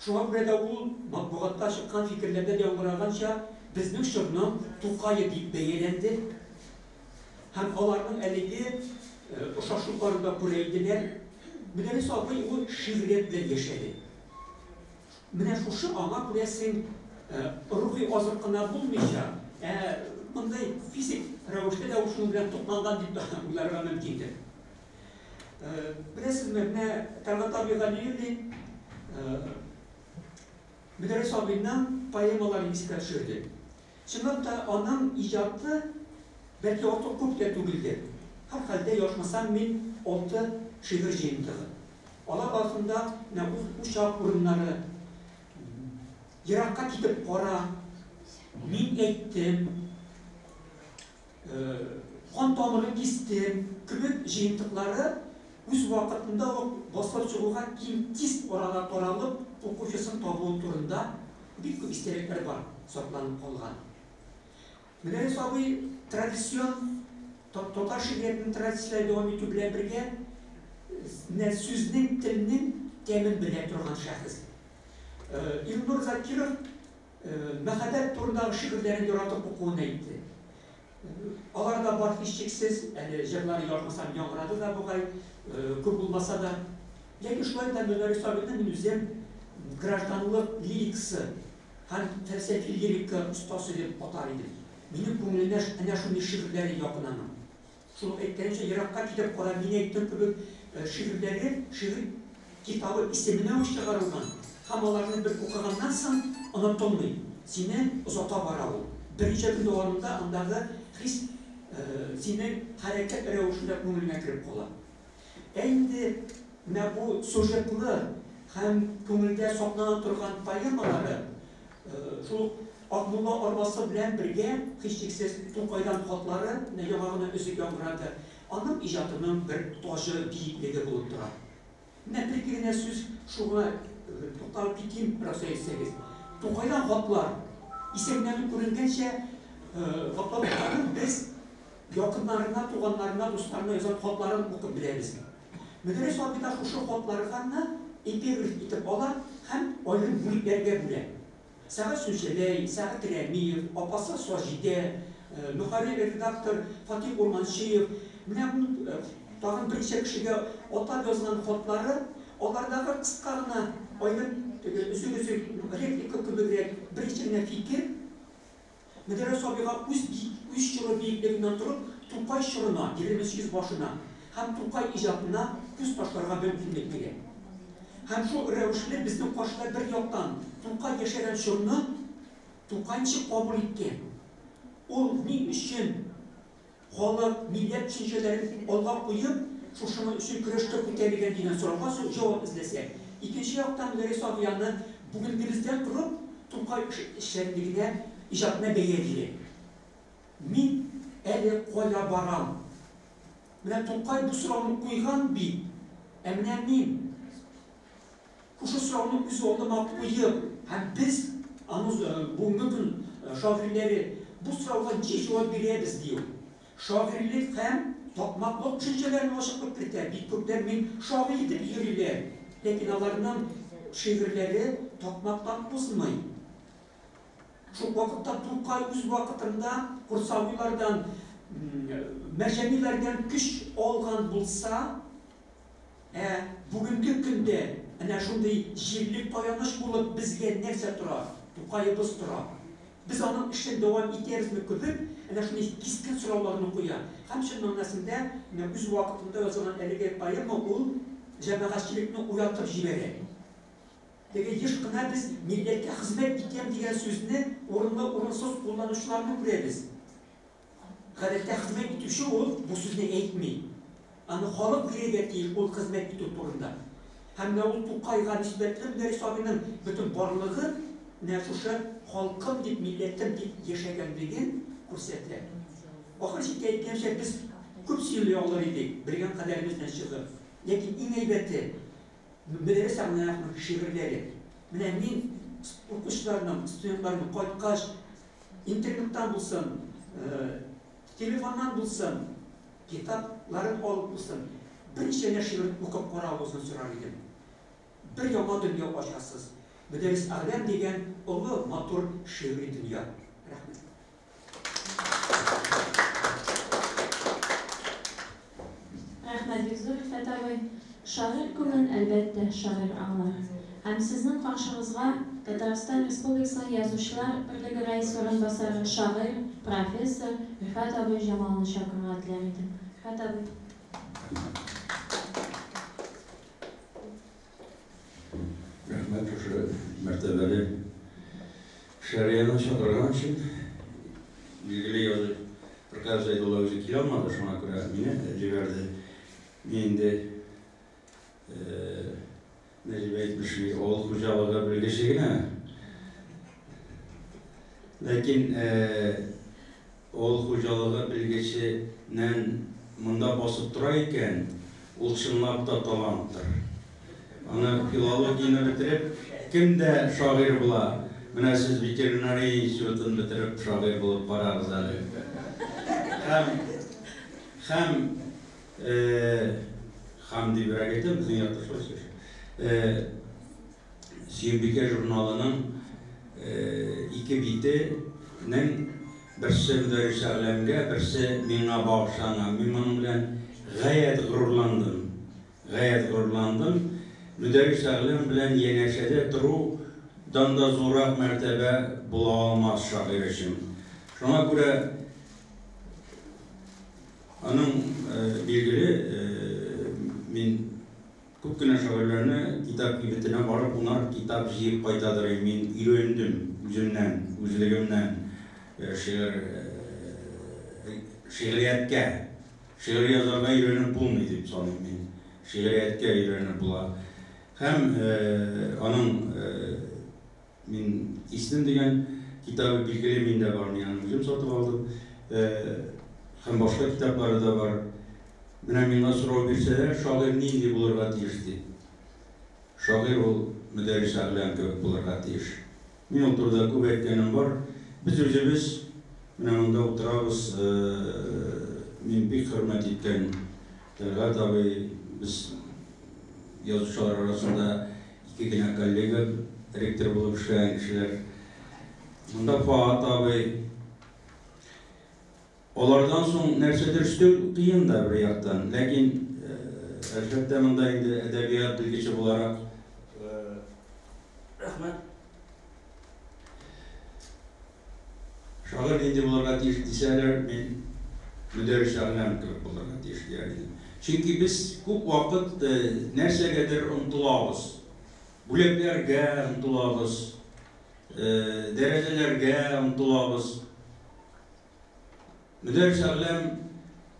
Шуңа күрә дә ул, матбугатта чыккан фикерләрдә дә яңгыраганча, безнең чорның Тукае дип бәяләнде. Һәм аларның әлеге охшашлыкларын да күрә иделәр. Мөдәррис абый ул шигърият белән яшәде. Менә шушы аңа, күрәсең, рухи азык кына булмыйча, ә мондый физик рәвештә дә ул шуның белән тукланган дип уйларга мөмкиндер. Беләсезме, менә Тәлгать абый Галиуллин Мөдәррис абыйның поэмаларын искә төшерде. Чынлап та, аның иҗаты, бәлки, артык күп тә түгелдер. Һәрхәлдә, ялгышмасам, мин алты шигырь җыентыгы. Алар арасында менә Учак урыннары, Еракка китеп кара, Мин әйттем, Кан тамырын кистем кебек җыентыклары үз вакытында ук басылып чыгуга киң тиз арада таралып, укучысын табуы турында бик күп истәлекләр бар, сакланып калган. Мөдәррис абый традицион татар шигъриятенең традицияләре дәвам итү белән бергә, менә сүзнең, телнең тәмен белә торган шәхес. Илнур Закиров Мәхәббәт турындагы шигырьләрен яратып укуын әйтте. Алар да бар һичшиксез, әле җырлары язмасам яңгырады да бугай, күп булмаса да. Ләкин шулай да Мөдәррис абыйны мин үзем гражданлык лирикасы һәм фәлсәфи лирика остасы дип атар идем. Минем күңелемә әнә шундый шигырьләре якын аның. Шул ук әйткәнемчә, еракка китеп кара, мин әйттем кебек шигырьләре шигырь китабы исеменә үк чыгарылган һәм аларны бер укыганнан соң онытылмый, сине озата бара ул. Берничә көн дәвамында андагы хис синең хәрәкәт рәвешендә күңелеңә кереп кала. Ә инде менә бу сюжетлы һәм күңелдә саклана торган поэмалары шул ук Акмулла арбасы белән бергә, һичшиксез, Тукайдан хатлары, менә яңа гына өзек яңгырады, аның иҗатының бер таҗы, биеклеге булып тора. Менә бер-ике генә сүз шуңа тукталып китим, рөхсәт итсәгез. Тукайдан хатлар. Исеменнән үк күренгәнчә, Габдулла Тукайның без Якыннарына, туганнарына, дусларына язган хатларын укып беләбез. Мөдәррис абый да шушы хатларганы эпиграф итеп ала һәм аерым бүлекләргә бүлә. Сәгать Сүнчәләй, Сәгать Рәмиев, апасы Саҗидә, мөхәррир-редактор Фатих Урманчиев, менә бу тагын берничә кешегә атап язган хатлары, алардагы кыска гына аерым теге өзек-өзек реплика кебегрәк берничә генә фикер, Мөдәррис абыйга үз биек, үз чоры биеклегеннән торып, Тукай чорына, 28 башына һәм Тукай иҗатына күз ташларга мөмкинлек бирә. Һәм шул рәвешле безнең каршыда бер яктан Тукай яшәгән чорны Тукай ничек кабул иткән, ул ни өчен халык, милләт төшенчәләрен алга куеп, шушының өчен көрәшкә күтәрелгән дигән сорауга җавап эзләсәк, икенче яктан Мөдәррис абый аны бүгенгебездән торып Тукай эшчәнлегенә, иҗатына бәя бирә. Мин әле кая барам? Менә Тукай бу сорауны куйган бит, ә менә мин. Шушы сорауны үз алдыма куеп, һәм без аны бүгенге көн шагыйрьләре бу сорауга ничек җавап бирәбез, ди ул. Шагыйрьлек һәм такмаклык төшенчәләрен ачыклык кертә. Бик күпләр мин шагыйрь дип йөриләр, ләкин аларның шигырьләре такмактан узмый. Шул ук вакытта Тукай үз вакытында Курсавилардан, Мәрҗаниләрдән көч алган булса, Ә бүгенге көндә әнә шундый җирле таяныч булып безгә нәрсә тора? Тукаебыз тора. Без аның эшен дәвам итәбезме кебек, әнә шундый кискен сорауларны куя. Һәм чын мәгънәсендә менә үз вакытында язылган әлеге поэма ул җәмәгатьчелекне уятып җибәрә. Теге еш кына без милләткә хезмәт итәм дигән сүзне урынлы-урынсыз кулланучыларны күрәбез. Гадәттә хезмәт итүче ул бу сүзне әйтми. Аны халык бирергә тиеш ул хезмәт итү турында. Һәм менә ул Тукайга нисбәтле Мөдәррис абыйның бөтен барлыгы менә шушы халкым дип, милләтем дип яшәгәнлеген күрсәтә. Ахыр чиктә әйткәнчә, без күп сөйли алыр идек, белгән кадәребездән чыгып. Ләкин иң әйбәте, Мөдәррис Әгънәевның шигырьләре. Менә мин укучыларның, студентларның кайткач, Интернеттан булсын, телефоннан булсын, китапларын алып булсын, берничә генә шигырен укып каравыгызны сорар идем. Бер яңа дөнья ачасыз. Мөдәррис Әгъләм дигән олы, матур шигъри дөнья. Рәхмәт. Рәхмәт бик зур, Рифәт абый. Шагыйрь күңелен, әлбәттә, шагыйрь аңлар. Һәм сезнең каршыгызга Татарстан Республикасының Язучылар берлеге рәисе урынбасары, шагыйрь, профессор Рифат абый Җамалны чакырырга теләр идем. Рифат абый. Рәхмәт шушы мәртәбәле Шәрияны чакырган өчен. Билгеле, язучы Ркаил Зәйдулла үзе килә алмады, шуңа күрә мине җибәрде. Мин инде, Нәҗибә әйтмешли, авыл хуҗалыгы белгече генә. Ләкин авыл хуҗалыгы белгеченнән монда басып тора икән, ул чынлап та таланттыр. Аны филологияне бетереп, кем дә шагыйрь була. Менә сез ветеринария институтын бетереп шагыйрь булып карагыз әле. Һәм, һәм Хам дибрәк әйтәм, безнең якта шулай сөйләшә. Сөембикә журналының ике битенең берсе Мөдәррис Әгъләмгә, берсе миңа багышланган. Мин моның белән гаять горурландым. Гаять горурландым. Мөдәррис Әгъләм белән янәшәдә торудан да зуррак мәртәбә була алмас шагыйрь өчен. Шуңа күрә Аның, билгеле, мин күп кенә шагыйрьләрне китап кибетенә барып унар китап җыеп кайтадыр идем. Мин өйрәндем үземнән, үзлегемнән шигырь, шигърияткә. Шигырь язарга өйрәнеп булмый дип саныйм мин. Шигърияткә өйрәнеп була. Һәм аның Мин кистем дигән китабы билгеле миндә бар, мин аны үзем сатып алдым. Һәм башка китаплары да бар. Менә миңа сорау бирсәләр, шагыйрь нинди булырга тиеш дип. Шагыйрь ул Мөдәррис Әгъләм кебек булырга тиеш. Мин ул турыда күп әйткәнем бар. Без үзебез менә монда утырабыз, мин бик хөрмәт иткән Тәлгать абый, без язучылар арасында Ике генә коллега, ректор булып эшләгән кешеләр. Монда Фоат абый. Алардан соң нәрсәдер өстәү кыен да бер яктан. Ләкин, әлбәттә, монда инде әдәбият белгече буларак, рәхмәт. Шагыйрь нинди булырга тиеш дисәләр, мин Мөдәррис Әгъләм кебек булырга тиеш дияр идем. Чөнки без күп вакыт нәрсәгәдер омтылабыз. Бүләкләргә омтылабыз, дәрәҗәләргә омтылабыз. Мөдәррис Әгъләм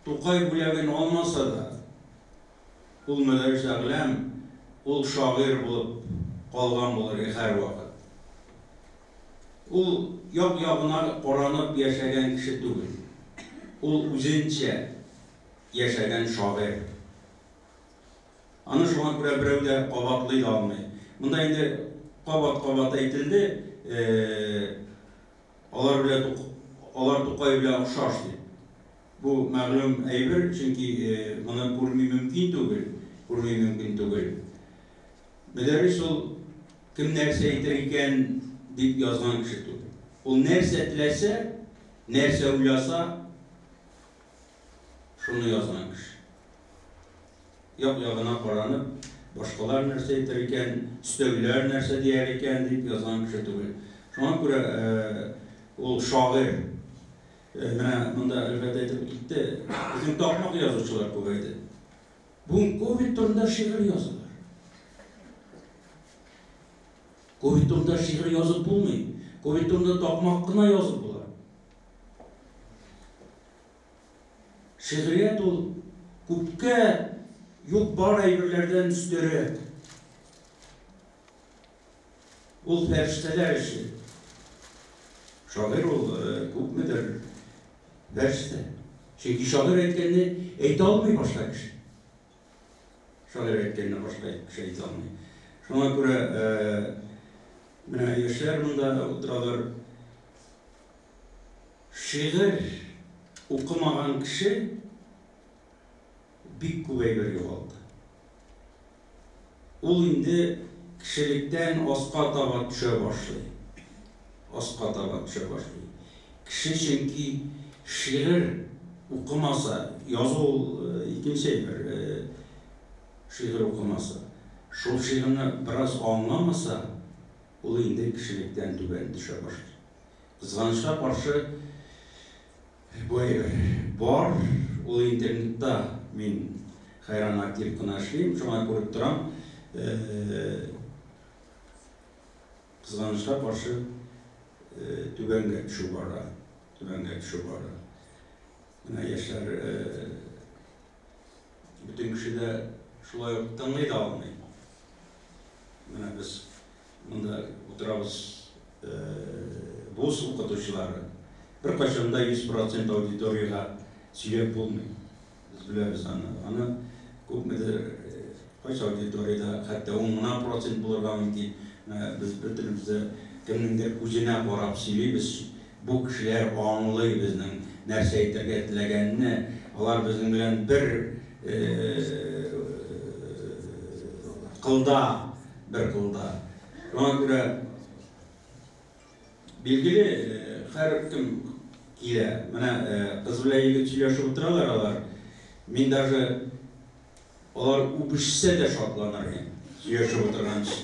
Тукай бүләген алмаса да, ул Мөдәррис Әгъләм, ул шагыйрь булып калган булыр иде һәрвакыт. Ул як-ягына каранып яшәгән кеше түгел. Ул үзенчә яшәгән шагыйрь. Аны шуңа күрә берәү дә кабатлый да алмый. Монда инде кабат-кабат әйтелде, алар белән алар Тукай белән охшаш дип. Бу мәгълүм әйбер, чөнки моны күрми мөмкин түгел, күрми мөмкин түгел. Мөдәррис ул кем нәрсә әйтер икән дип язган кеше түгел. Ул нәрсә теләсә, нәрсә уйласа, шуны язган кеше. Як-ягына каранып, башкалар нәрсә әйтер икән, өстәгеләр нәрсә дияр икән дип язган кеше түгел. Шуңа күрә ул шагыйрь. Менә монда Өлфәт әйтеп китте, безнең такмак язучылар күбәйде. Бүген ковид турында шигырь язалар. Ковид турында шигырь язып булмый. Ковид турында такмак кына язып була. Шигърият ул күпкә юк бар әйберләрдән өстәрәк. Ул фәрештәләр эше. Шагыйрь ул күпмедер фәрештә. Чөнки шагыйрь әйткәнне әйтә алмый башка кеше. Шагыйрь әйткәнне башка кеше әйтә алмый. Шуңа күрә менә яшьләр монда утыралар. Шигырь укымаган кеше бик күп әйбер югалта. Ул инде кешелектән аска таба төшә башлый. Аска таба төшә башлый. Кеше чөнки шигырь укымаса, язу ул икенче әйбер, шигырь укымаса, шул шигырьне бераз аңламаса, ул инде кешелектән түбән төшә башлый. Кызганычка каршы, бу әйбер бар, ул интернетта мин хәйран актив кына эшлим, шуңа күреп торам. Кызганычка каршы, түбәнгә төшү бара, түбәнгә төшү бара. Менә яшьләр бөтен кеше дә шулай ук тыңлый да алмый. Менә без монда утырабыз, вуз укытучылары. Беркайчан да 100% аудиториягә сөйләп булмый. Без беләбез аны. Аны күпмедер кайсы аудиториядә хәтта 10 гына процент булырга мөмкин. Без бөтенебез дә кемнеңдер күзенә карап сөйлибез. Бу кешеләр аңлый безнең нәрсә әйтергә теләгәнне. Алар безнең белән бер кылда, бер кылда. Шуңа күрә билгеле, һәркем килә. Менә кыз белән егет сөйләшеп утыралар алар. Мин даже алар үбешсә дә шатланыр идем, сөйләшеп утырганчы.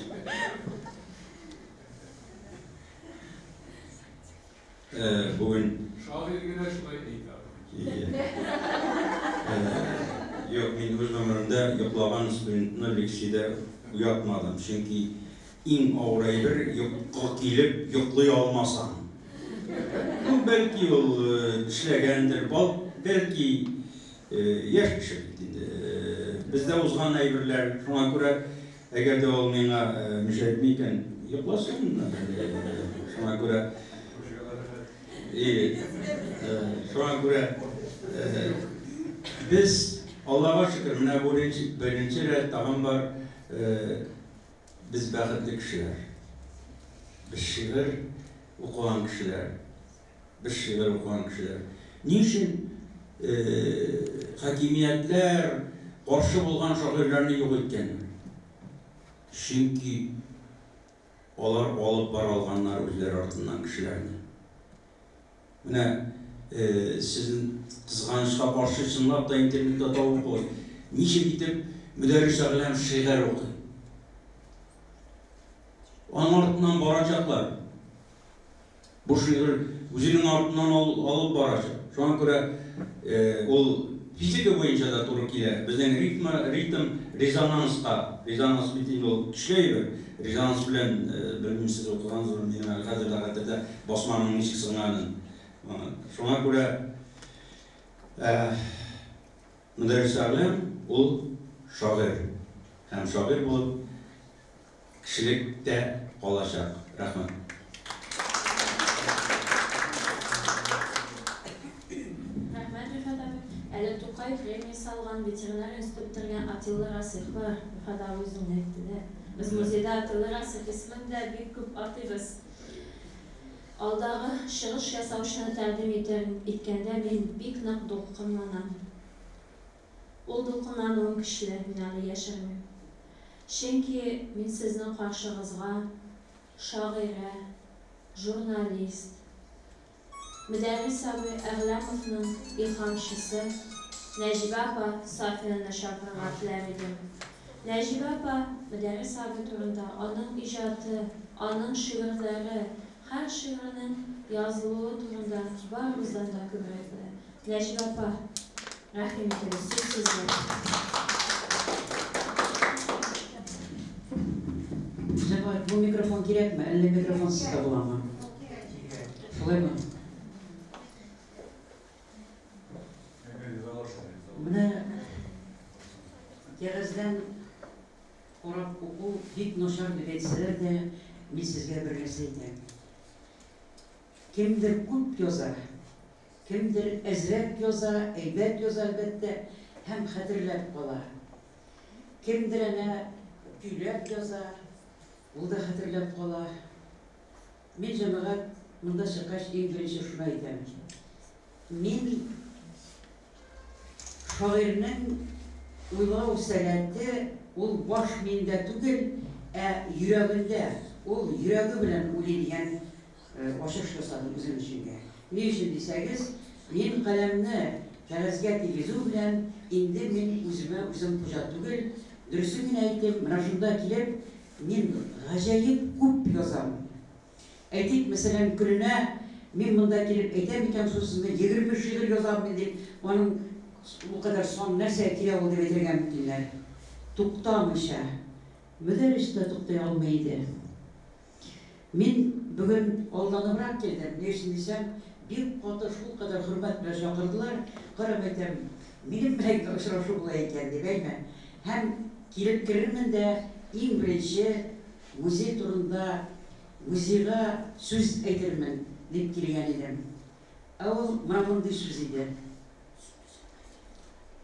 Бүген шагыйрь генә шулай әйтә. Юк, мин үз гомеремдә йоклаган студентны лекциядә уятмадым, чөнки иң авыр әйбер йокы килеп йоклый алмасаң. Ну, бәлки ул эшләгәндер, бәлки яшь кеше бит инде. Бездә узган әйберләр, шуңа күрә әгәр дә ул миңа мешать итми икән, йокласын. Шуңа күрә шуңа күрә без Аллага шөкер, менә бу беренче рәт тагын бар, без бәхетле кешеләр. Без шигырь укыган кешеләр. Без шигырь укыган кешеләр. Ни өчен хакимиятләр каршы булган шагыйрьләрне юк иткәннәр? Чөнки алар алып бара алганнар үзләре артыннан кешеләрне. Менә сезнең кызганычка каршы чынлап та интернетта табып укыгыз. Ничек итеп Мөдәррис Әгъләм шигырь укый? Аның артыннан барачаклар. Бу шигырь үзенең артыннан алып барачак. Шуңа күрә ул физика буенча да туры килә. Безнең ритма, ритм резонанска. Резонанс бит инде ул көчле әйбер. Резонанс белән, белмим, сез укыгансызмы, минем әле хәзер дә хәтердә басманың ничек сынганын. Шуңа күрә Мөдәррис Әгъләм ул шагыйрь. Һәм шагыйрь булып кешелектә калачак. Рәхмәт. Рәхмәт, Рифат абый. Әле Тукай премиясе алган ветеринар институт бетергән Атилла Расих бар. Рифат абый үзен әйтте дә. Без музейда Теле Расих исемен дә бик күп атыйбыз. Алдагы чыгыш ясаучыны тәкъдим иткәндә мин бик нык дулкынланам. Ул дулкынлануым көчле, мин аны яшермим. Чөнки мин сезнең каршыгызга шагыйрә, журналист, Мөдәррис абый Әгъләмовның илһамчысы Нәҗибә апа Сафинаны чакырырга теләр идем. Нәҗибә апа Мөдәррис абый турында, аның иҗаты, аның шигырьләре, һәр шигыренең язылуы турында барыбыздан да күбрәк белә. Нәҗибә апа, рәхим итегез, сүз сездә. Җәмәгать, бу микрофон кирәкме, әллә микрофонсыз да буламы? Шулаймы? Менә кәгазьдән карап уку бик начар дип әйтсәләр дә, мин сезгә бер нәрсә әйтәм. Кемдер күп яза, кемдер әзрәк яза, әйбәт яза, әлбәттә, һәм хәтерләп кала. Кемдер әнә көйләп яза, ул да хәтерләп кала. Мин, җәмәгать, монда чыккач, иң беренче шуны әйтәм. Мин шагыйрьнең уйлау сәләте ул баш миендә түгел, ә йөрәгендә, ул йөрәге белән уйлый дигән ачыш ясадым үзем өченгә. Ни өчен дисәгез, мин каләмне кәгазьгә тигезү белән инде мин үземә үзем хуҗа түгел, дөресен генә әйтим, менә шунда килеп, мин гаҗәеп күп язам. Әйтик, мәсәлән, көненә мин монда килеп әйтәм икән шул сүзне, 20 шигырь язам мин дип, аның ул кадәр сан нәрсәгә кирәк ул дип әйтергә мөмкиннәр. Туктамыйча. Мөдәррис тә туктый алмый иде. Мин бүген алданыбрак килдем. Ни өчен дисәң, бик каты шулкадәр хөрмәт белән чакырдылар. Карап әйтәм, минем белән генә очрашу була икән дип, әйме. Һәм килеп керермен дә, иң беренче музей турында, музейга сүз әйтермен, дип килгән идем. Ә ул менә мондый сүз иде.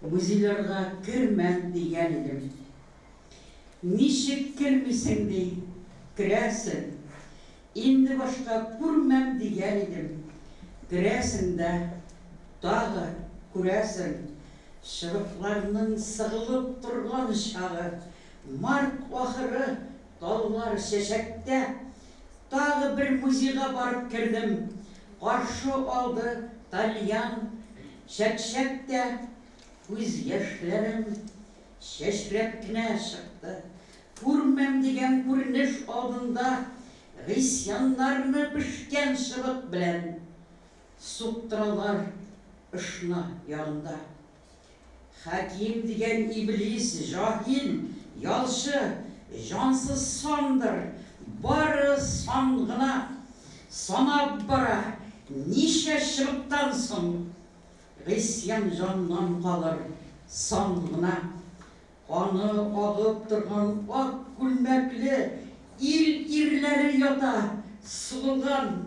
Музейларга кермәм дигән идем. Ничек кермисең, ди, керәсең. Инде башка күрмәм дигән идем. Керәсең дә, тагы күрәсең. Чыбыкларның сыгылып торган чагы. Март ахыры, таллар чәчәктә. Тагы бер музейга барып кердем. Каршы алды тальян, чәкчәк тә. Күз яшьләрем чәчрәп кенә чыкты. Күрмәм дигән күренеш алдында гыйсьяннарны пешкән чыбык белән суктыралар ышна ягында. Хәким дигән иблис, җаһил, ялчы, җансыз сандыр, бары сан гына. Санап бара, ничә чыбыктан соң гыйсьян җаннан калыр, сан гына. Каны агып торган ак күлмәкле ил ирләре ята, сугылган.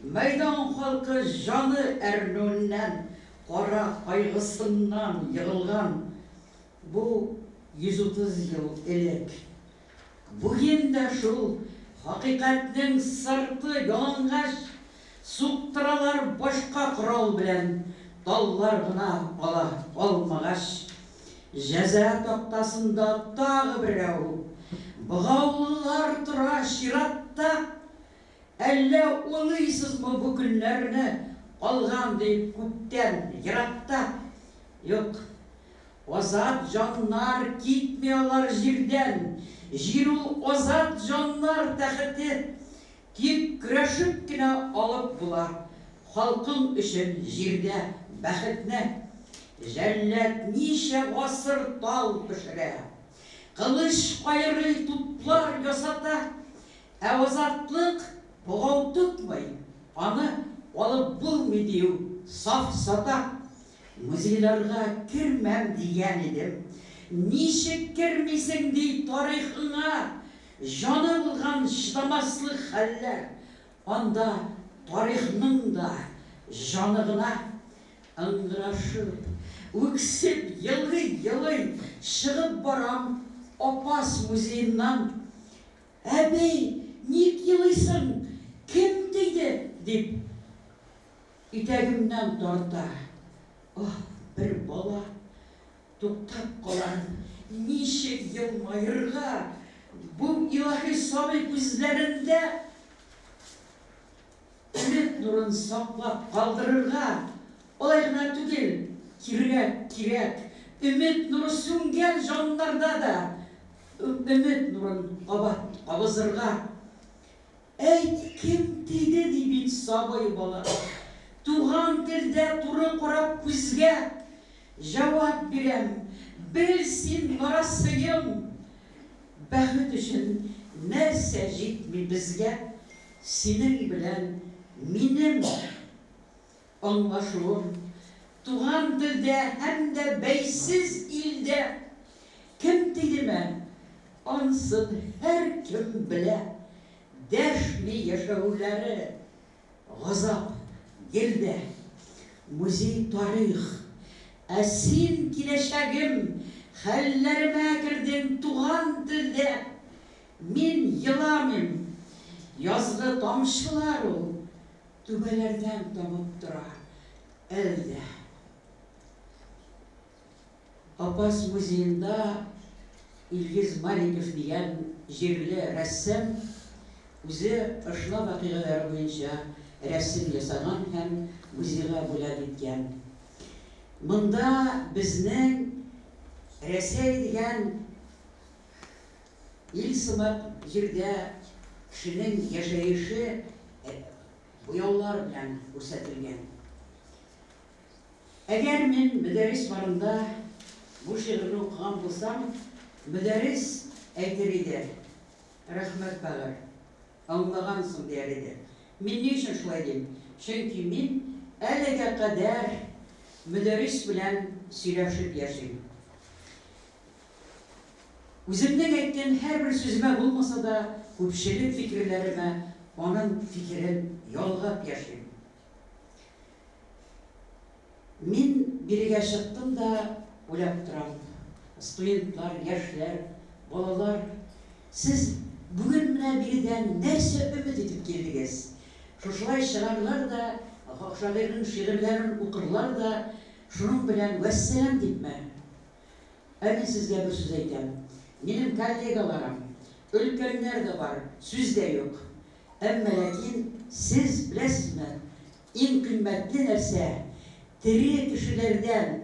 Мәйдан халкы җаны әрнүеннән, кара кайгысыннан егылган. Бу 130 ел элек. Бүген дә шул хакыйкатьнең сырты ялангач, суктыралар башка корал белән, таллар гына ала алмагач. Җәза тактасында тагы берәү, богаулылар тора чиратта. Әллә уйлыйсызмы бу көннәрне калган дип күптән еракта? Юк, азат җаннар китми алар җирдән, җир ул азат җаннар тәхете. Тик көрәшеп кенә алып була халкың өчен җирдә бәхетне. Җәллад ничә гасыр тал пешерә, кылыч кайрый, туплар ясата, ә азатлык богау тотмый, аны алып булмый дию сафсата. Музейларга кермәм дигән идем. Ничек кермисең, ди, тарихыңа, җаны булган чыдамаслык хәлләр. Анда тарихның да җаны гына. Ыңгырашып, үксеп елый-елый чыгып барам. Апас музееннан, Әби, ник елыйсың, кем тиде? дип, итәгемнән тарта. Аһ, бер бала! Туктап калам, ничек елмаерга бу илаһи сабый күзләрендә өмет нурын саклап калдырырга, алай гына түгел, кирәк, кирәк, өмет нуры сүнгән җаннарда да өмет нурын кабат кабызырга. Әйт, кем тиде, ди бит сабый бала. Туган телдә туры карап күзгә җавап бирәм, бел син, нарасыем, бәхет өчен нәрсә җитми безгә, синең белән минем аңлашуым, туган телдә һәм дә бәйсез илдә. Кем тидеме, ансын һәркем белә. Дәшми яшәүләре газап гел дә. Музей тарих. Ә син, киләчәгем, хәлләремә кердең туган телдә. Мин еламыйм. Язгы тамчылар ул түбәләрдән тамып тора әл дә. Апас музеенда Илгиз Маликов дигән җирле рәссам үзе Ышла вакыйгалары буенча рәсем ясаган һәм музейга бүләк иткән. Монда безнең Рәсәй дигән ил сымак җирдә кешенең яшәеше буяулар белән күрсәтелгән. Әгәр мин Мөдәррис барында бу шигырьне укыган булсам, Мөдәррис әйтер иде, Рәхмәт, бәгырь, аңлагансың, дияр иде. Мин ни өчен шулай дим? Чөнки мин әлегә кадәр Мөдәррис белән сөйләшеп яшим. Үземнең әйткән һәрбер сүземә булмаса да, күпчелек фикерләремә аның фикерен ялгап яшим. Мин бирегә чыктым да уйлап торам, студентлар, яшьләр, балалар, сез бүген менә биредән нәрсә өмет итеп килдегез? Шушылай чыгарлар да, шагыйрьнең шигырьләрен укырлар да, шуның белән вәссәлам дипме? Ә мин сезгә бер сүз әйтәм. Минем коллегаларым, өлкәннәр дә бар, сүз дә юк. Әмма ләкин сез беләсезме, иң кыйммәтле нәрсә, тере кешеләрдән,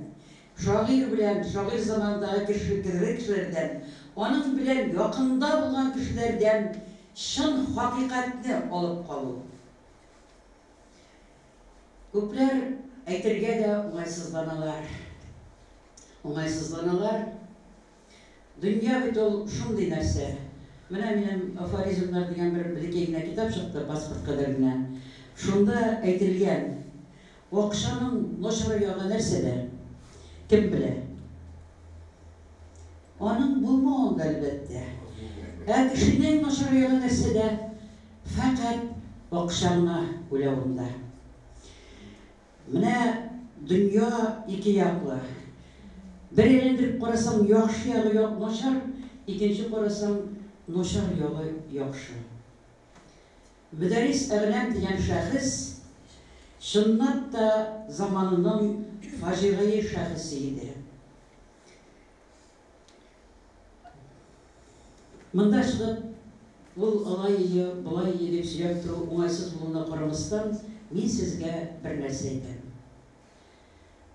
шагыйрь белән, шагыйрь заманындагы кеше, тере кешеләрдән, аның белән якында булган кешеләрдән чын хакыйкатьне алып калу. Күпләр әйтергә дә уңайсызланалар. Уңайсызланалар. Дөнья бит ул шундый нәрсә. Менә минем Афоризмнар дигән бер бәләкәй генә китап чыкты, паспорт кадәр генә. Шунда әйтелгән, акчаның начар ягы нәрсәдә? Кем белә? Аның булмавында, әлбәттә. Ә кешенең начар ягы нәрсәдә? Фәкать акча гына уйлавында. Менә дөнья ике яклы. Бер әйләндереп карасаң, яхшы ягы начар, икенче карасаң, начар ягы яхшы. Мөдәррис Әгъләм дигән шәхес чынлап та заманының фаҗигаи шәхесе иде. Монда чыгып, ул алай ие, болай ие дип сөйләп тору уңайсыз булуына карамастан, мин сезгә бер нәрсә әйтәм.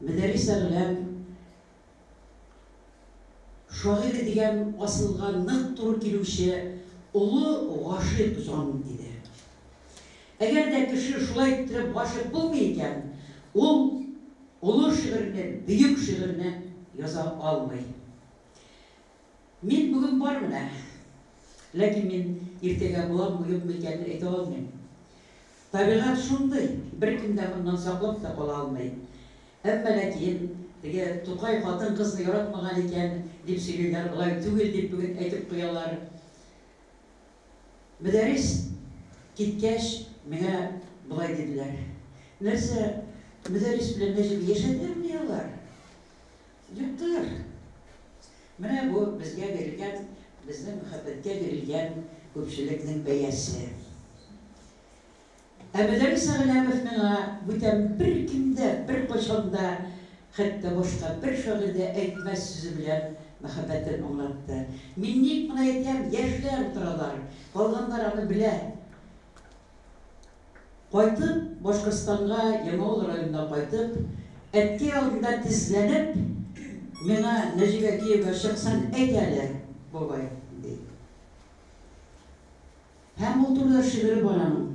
Мөдәррис Әгъләм шагыйрь дигән асылга нык туры килүче олы гашыйк җан иде. Әгәр дә кеше шулай иттереп гашыйк булмый икән, ул олы шигырьне, бөек шигырьне яза алмый. Мин бүген бар менә. Ләкин мин иртәгә буламмы, юкмы икәнен әйтә алмыйм. Табигать шундый, беркем дә моннан саклап та кала алмый. Әмма ләкин теге Тукай хатын-кызны яратмаган икән, дип сөйлиләр, алай түгел дип бүген әйтеп куялар. Мөдәррис киткәч, миңа болай диделәр, Нәрсә, Мөдәррис белән Нәҗип яшәделәрмени алар? Юктыр. Менә бу безгә бирелгән, безнең мәхәббәткә бирелгән күпчелекнең бәясе. Ә Мөдәррис Әгъләмов миңа бүтән беркем дә, беркайчан да, хәтта башка бер шагыйрь дә әйтмәс сүзе белән мәхәббәтен аңлатты. Мин ник моны әйтәм, яшьләр утыралар, калганнар аны белә. Кайтып, Башкортстанга, Яңавыл районына кайтып, әткәй алдында тезләнеп, миңа Нәҗибә кияүгә чыксын, әйт әле, бабай, ди. Һәм ул турыда шигыре бар аның.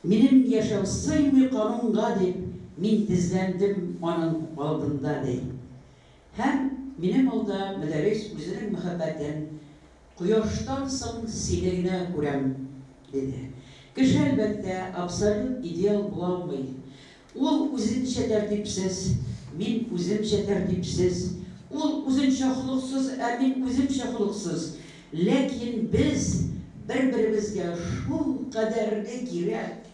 Минем яшәү сыймый канунга дип, мин тезләндем аның алдында, ди. Һәм минем алда Мөдәррис үзенең мәхәббәтен Кояштан соң сине генә күрәм, диде. Кеше, әлбәттә, абсолют идеал була алмый. Ул үзенчә тәртипсез, мин үземчә тәртипсез. Ул үзенчә холыксыз, ә мин үземчә холыксыз. Ләкин без бер-беребезгә шулкадәрле кирәк.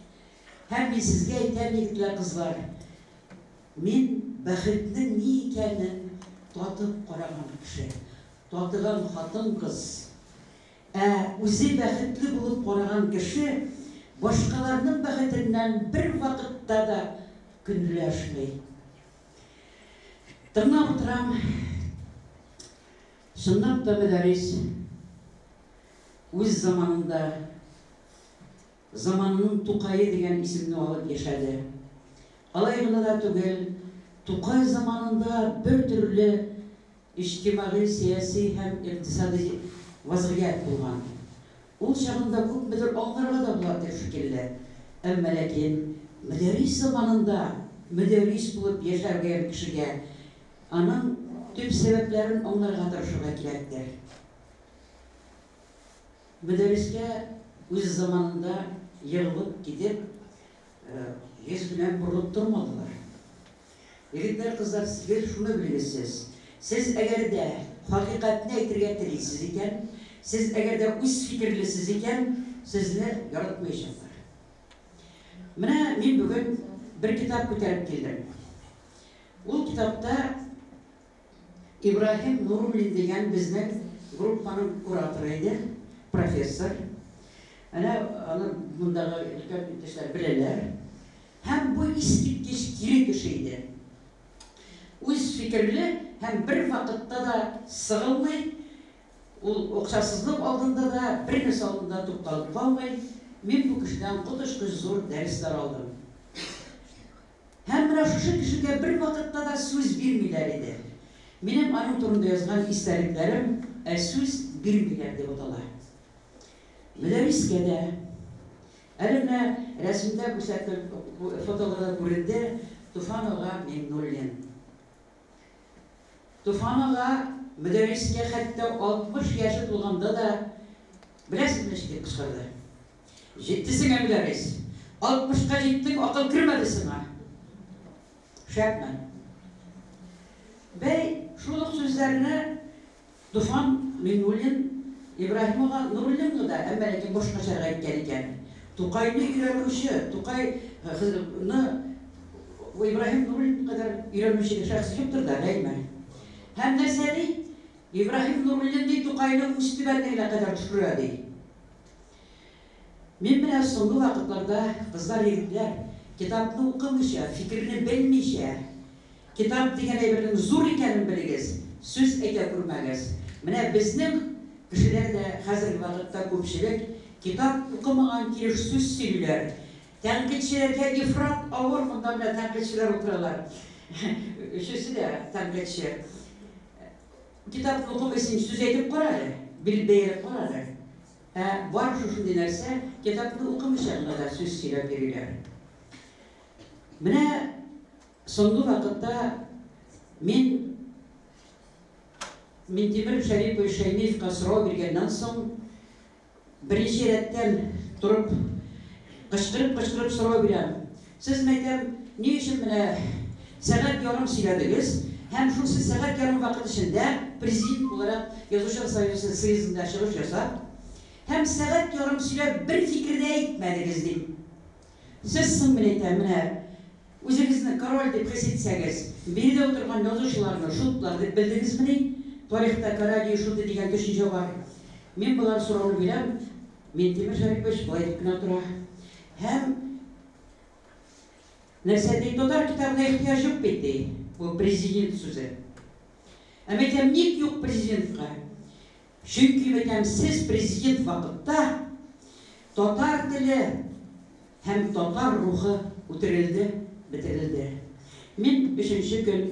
Һәм мин сезгә әйтәм, егетләр, кызлар, мин бәхетнең ни икәнен татып караган кеше, татыган хатын-кыз. Ә үзе бәхетле булып караган кеше башкаларның бәхетеннән бервакытта да көнләшми. Тыңлап утырам. Чынлап та Мөдәррис үз заманында заманының Тукае дигән исемне алып яшәде. Алай гына да түгел, Тукай заманында бертөрле Иҗтимагый, сәяси һәм икътисадый вазгыять булган. Ул чагында күпмедер аңларга да була дир шикелле. Әмма ләкин мөдәррис заманында мөдәррис булып яшәгән кешегә аның төп сәбәпләрен аңларга тырышырга кирәктер. Мөдәррискә үз заманында егылып китеп, йөз белән борылып тормадылар. Егетләр, кызлар, гел шуны белегез сез, сез әгәр дә хакыйкатьне әйтергә телисез икән, сез әгәр дә үз фикерлесез икән, сезне яратмаячаклар. Менә мин бүген бер китап күтәреп килдем. Ул китапта Ибраһим Нуруллин дигән безнең группаның кураторы иде, профессор. Әнә аны мондагы өлкән иптәшләр беләләр. Һәм бу искиткеч кире кеше иде. Үз фикерле һәм бервакытта да сыгылмый, ул акчасызлык алдында да, бернәрсә алдында тукталып калмый. Мин бу кешедән коточкыч зур дәресләр алдым. Һәм менә шушы кешегә бервакытта да сүз бирмиләр иде. Минем аның турында язган истәлекләрем Ә сүз бирмиләр дип атала. Мөдәррискә дә. Әле менә рәсемдә күрсәтел, фотоларда күренде Туфан ага Миңнуллин. Туфан ага Мөдәррискә хәтта 60 яше тулганда да, Беләсезме ничек дип кычкырды? Җитте сиңа, Мөдәррис! Алтмышка җиттең, акыл кермәде сиңа! Шәпме? Бәй, шул ук сүзләрне Туфан Миңнуллин Ибраһим ага Нуруллинга да, әмма ләкин башкачарак әйткән икән. Тукайны өйрәнүче, Тукай ны Ибраһим Нуруллин кадәр өйрәнүче шәхес юктыр да, әйме? Һәм нәрсә ди? Ибраһим Нуруллин ди, Тукайны үз түбәнлегенә кадәр төшерә, ди. Мин менә соңгы вакытларда, кызлар, егетләр, китапны укымыйча, фикерне белмичә, китап дигән әйбернең зур икәнен белегез, сүз әйтә күрмәгез. Менә безнең кешеләр дә хәзерге вакытта күпчелек китап укымаган килеш сүз сөйлиләр. Тәнкыйтьчеләргә ифрат авыр, монда менә тәнкыйтьчеләр утыралар. Өчесе дә тәнкыйтьче. Китапны укымыйсың, сүз әйтеп кара әле, биреп бәяләп кара әле. Ә бар шушындый нәрсә, китапны укымыйча гына да сүз сөйләп йөриләр. Менә соңгы вакытта мин Минтимер Шәрипович Шәймиевка сорау биргәннән соң, беренче рәттән торып, кычкырып-кычкырып сорау бирәм. Сез, мәйтәм, ни өчен менә сәгать ярым сөйләдегез һәм шушы сәгать ярым вакыт эчендә президент буларак Язучылар союзы съездында чыгыш ясап һәм сәгать ярым сөйләп бер фикер дә әйтмәдегез, дим. Сез соң, мин әйтәм, менә үзегезне король дип хис итсәгез, биредә утырган язучыларны шутлар дип белдегезмени? Тарихта карадии шуты дигән төшенчә бар. Мин болар сорауны бирәм, Минтимер Шәрипович болай дип кенә тора. Һәм нәрсә ди, татар китабына ихтыяҗ юк бит, ди. Бу президент сүзе. Ә мин әйтәм, ник юк президентка? Чөнки, мин әйтәм, сез президент вакытта татар теле һәм татар рухы үтерелде, бетерелде. Мин өченче көн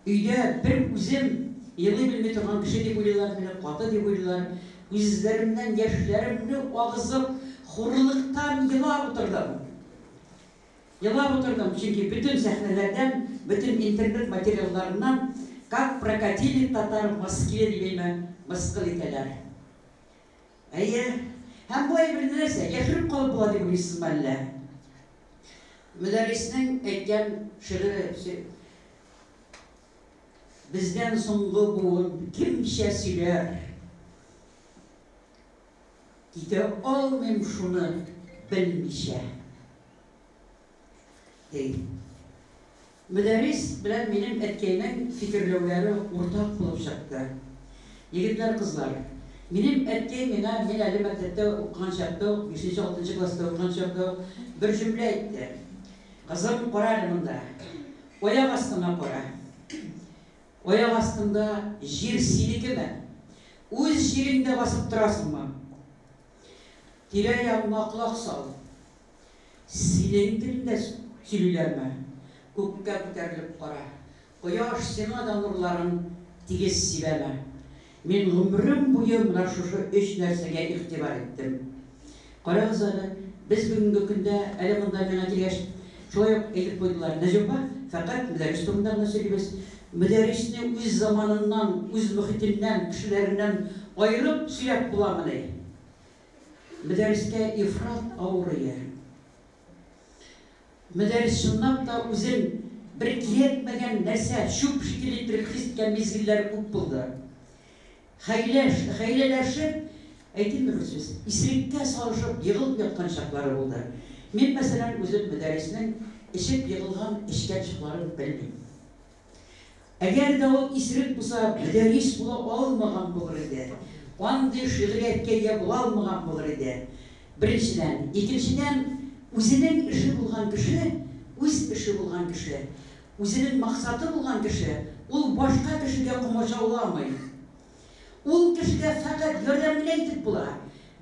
өйдә бер үзем елый белми торган кеше дип уйлыйлар мине, каты дип уйлыйлар. Күзләремнән яшьләремне агызып, хурлыктан елап утырдым. Елап утырдым, чөнки бөтен сәхнәләрдән, бөтен интернет материалларыннан Как прокатили татар в Москве дип әйме мыскыл итәләр. Әйе. Һәм бу әйберне нәрсә, яшереп калып була дип уйлыйсызмы әллә? Мөдәрриснең әйткән шигыре Бездән соңгы буын кемчә сөйләр? Китә алмыйм шуны белмичә. Ди. Мөдәррис белән минем әткәйнең фикерләүләре уртак булып чыкты. Егетләр, кызлар, минем әткәй миңа, мин әле мәктәптә укыган чакта ук, бишенче-алтынчы класста укыган чакта ук, бер җөмлә әйтте. Кызым, кара әле монда. Аяк астыңа кара. Аяк астыңда җир синекеме? Үз җиреңдә басып торасыңмы? Тирә-ягыңа колак сал. Синең телеңдә сөйлиләрме? Күккә күтәрелеп кара. Кояш сиңа да нурларын тигез сибәме? Мин гомерем буе менә шушы өч нәрсәгә игътибар иттем. Карагыз әле, без бүгенге көндә, әле монда миңа килгәч, шулай ук әйтеп куйдылар, Нәҗип апа, фәкать Мөдәррис турында гына сөйлибез. Мөдәррисне үз заманыннан, үз мохитеннән, кешеләреннән аерып сөйләп буламыни? Мөдәррискә ифрат авыр ие. Мөдәррис чынлап та үзен бер кирәкмәгән нәрсә, чүп шикелле иттереп хис иткән мизгелләре күп булды. Хәйләш, хәйләләшеп, әйтимме бер сүз, исереккә салышып егылып яткан чаклары булды. Мин, мәсәлән, үзем Мөдәрриснең эчеп егылган, эчкән чакларын белмим. Әгәр дә ул исерек булса, мөдәррис була алмаган булыр иде. Андый шигърияткә ия була алмаган булыр иде. Беренчедән. Икенчедән, үзенең эше булган кеше, үз эше булган кеше, үзенең максаты булган кеше, ул башка кешегә комачауламый. Ул кешегә фәкать ярдәм генә итеп була.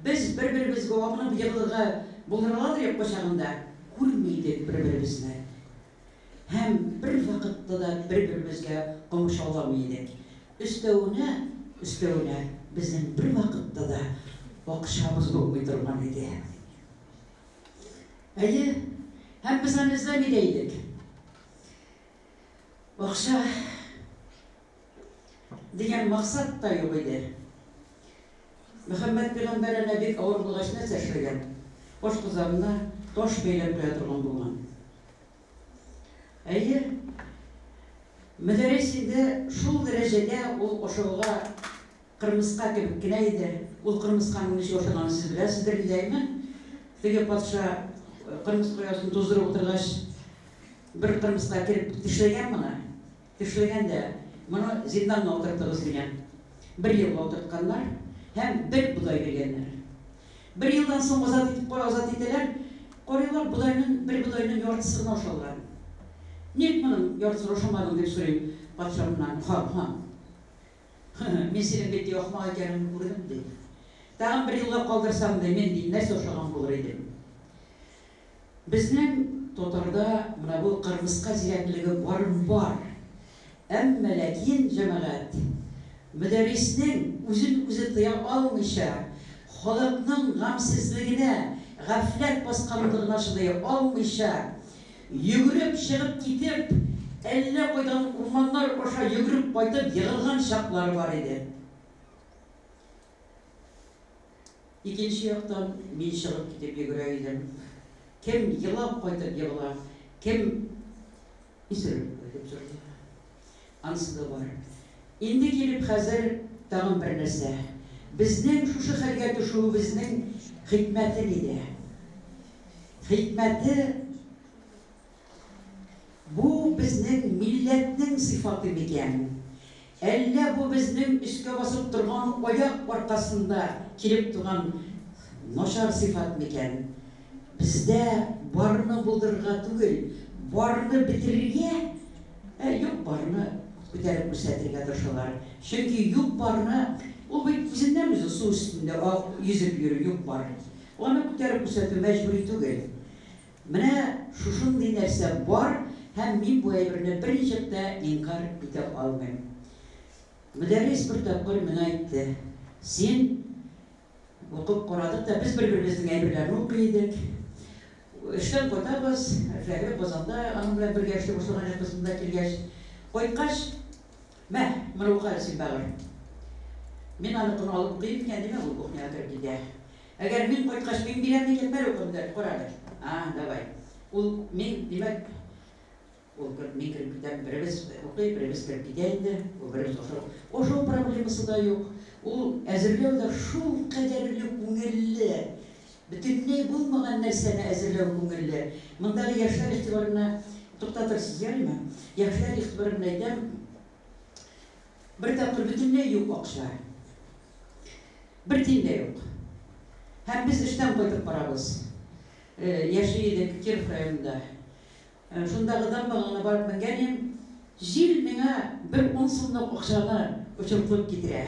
Без бер-беребезгә абынып егылырга булдыраладыр юк кайчагында, күрми идек бер-беребезне. Һәм бервакытта да бер-беребезгә комачауламый идек. Өстәвенә, өстәвенә, безнең бервакытта да акчабыз булмый торган иде. Әйе, һәм без аны эзләми дә идек. Акча дигән максат та юк иде. Мөхәммәд пәйгамбәр әнә бик авыр булгач нәрсә эшләгән? Ашказанына таш бәйләп куя торган булган. Әйе, Мөдәррис инде шул дәрәҗәдә ул ашауга кырмыска кебек кенә иде. Ул кырмысканың ничек ашаганын сез беләсездер инде, әйме? Теге патша кырмыска оясын туздырып утыргач, бер кырмыска кереп тешләгән моны. Тешләгән дә, моны зинданга утыртыгыз дигән. Бер елга утыртканнар һәм бер бодай биргәннәр. Бер елдан соң азат итеп кара азат итәләр. Карыйлар, бодайның, бер бодайның яртысы гына ашалган. Ник моның яртысын ашамадың, дип сорый патша моннан. Хан, хан. Мин синең бит, ди, ахмак икәнеңне күрдем, ди. Тагын бер елга калдырсам, ди, мин, ди, нәрсә ашаган булыр идем. Безнең татарда менә бу кырмыска зирәклеге барын бар. Әмма ләкин, җәмәгать, Мөдәрриснең үзен-үзе тыя алмыйча, халыкның гамьсезлегенә, гафләт басканлыгына чыдый алмыйча, йөгереп чыгып китеп, әллә кайдан урманнар аша йөгереп кайтып егылган чаклары бар иде. Икенче яктан, мин чыгып китеп йөгерә идем. Кем елап кайтып егыла, кем исереп кайтып җыгыла. Анысы да бар. Инде килеп хәзер тагын бер нәрсә. Безнең шушы хәлгә төшүебезнең хикмәте нидә? Хикмәте Бу безнең милләтнең сыйфаты микән? Әллә бу безнең өскә басып торган аяк аркасында килеп туган начар сыйфат микән? Бездә барны булдырырга түгел, барны бетерергә, ә юк-барны күтәреп күрсәтергә тырышалар. Чөнки юк-барны, ул бит үзеннән-үзе су өстендә йөзеп йөри, юк-бар. Аны күтәреп күрсәтү мәҗбүри түгел. Менә шушындый нәрсә бар һәм мин бу әйберне берничек тә инкарь итә алмыйм. Мөдәррис бер тапкыр миңа әйтте, Син укып карадык та, без бер-беребезнең әйберләрен укый идек. Эштән кайтабыз, Фәһри Казанда аның белән бергә эшли башлаган идек без монда килгәч. Кайткач, Мә, моны укы әле син, бәгырь. Мин аныкын алып укыйм икән, димәк, ул кухняга кереп китә. Әгәр мин кайткач, мин бирәм микән, бәр укы, Мөдәррис, кара әле. А, давай. Ул, мин, димәк, ул кер, мин кереп китәм, беребез укый, беребез кереп китә инде, ул беребез ашау. Ашау проблемасы да юк. Ул әзерләү дә шулкадәрле күңелле. Бөтенләй булмаган нәрсәне әзерләү күңелле. Мондагы яшьләр игътибарына туктатырсыз, ярыймы? Яшьләр игътибарына әйтәм, бер тапкыр бөтенләй юк акча. Бер тиен дә юк. Һәм без эштән кайтып барабыз. Яши идек Киров районында. Шундагы дамбага гына барып менгән идем, җил миңа бер ун сумлык акчаны очыртып китерә.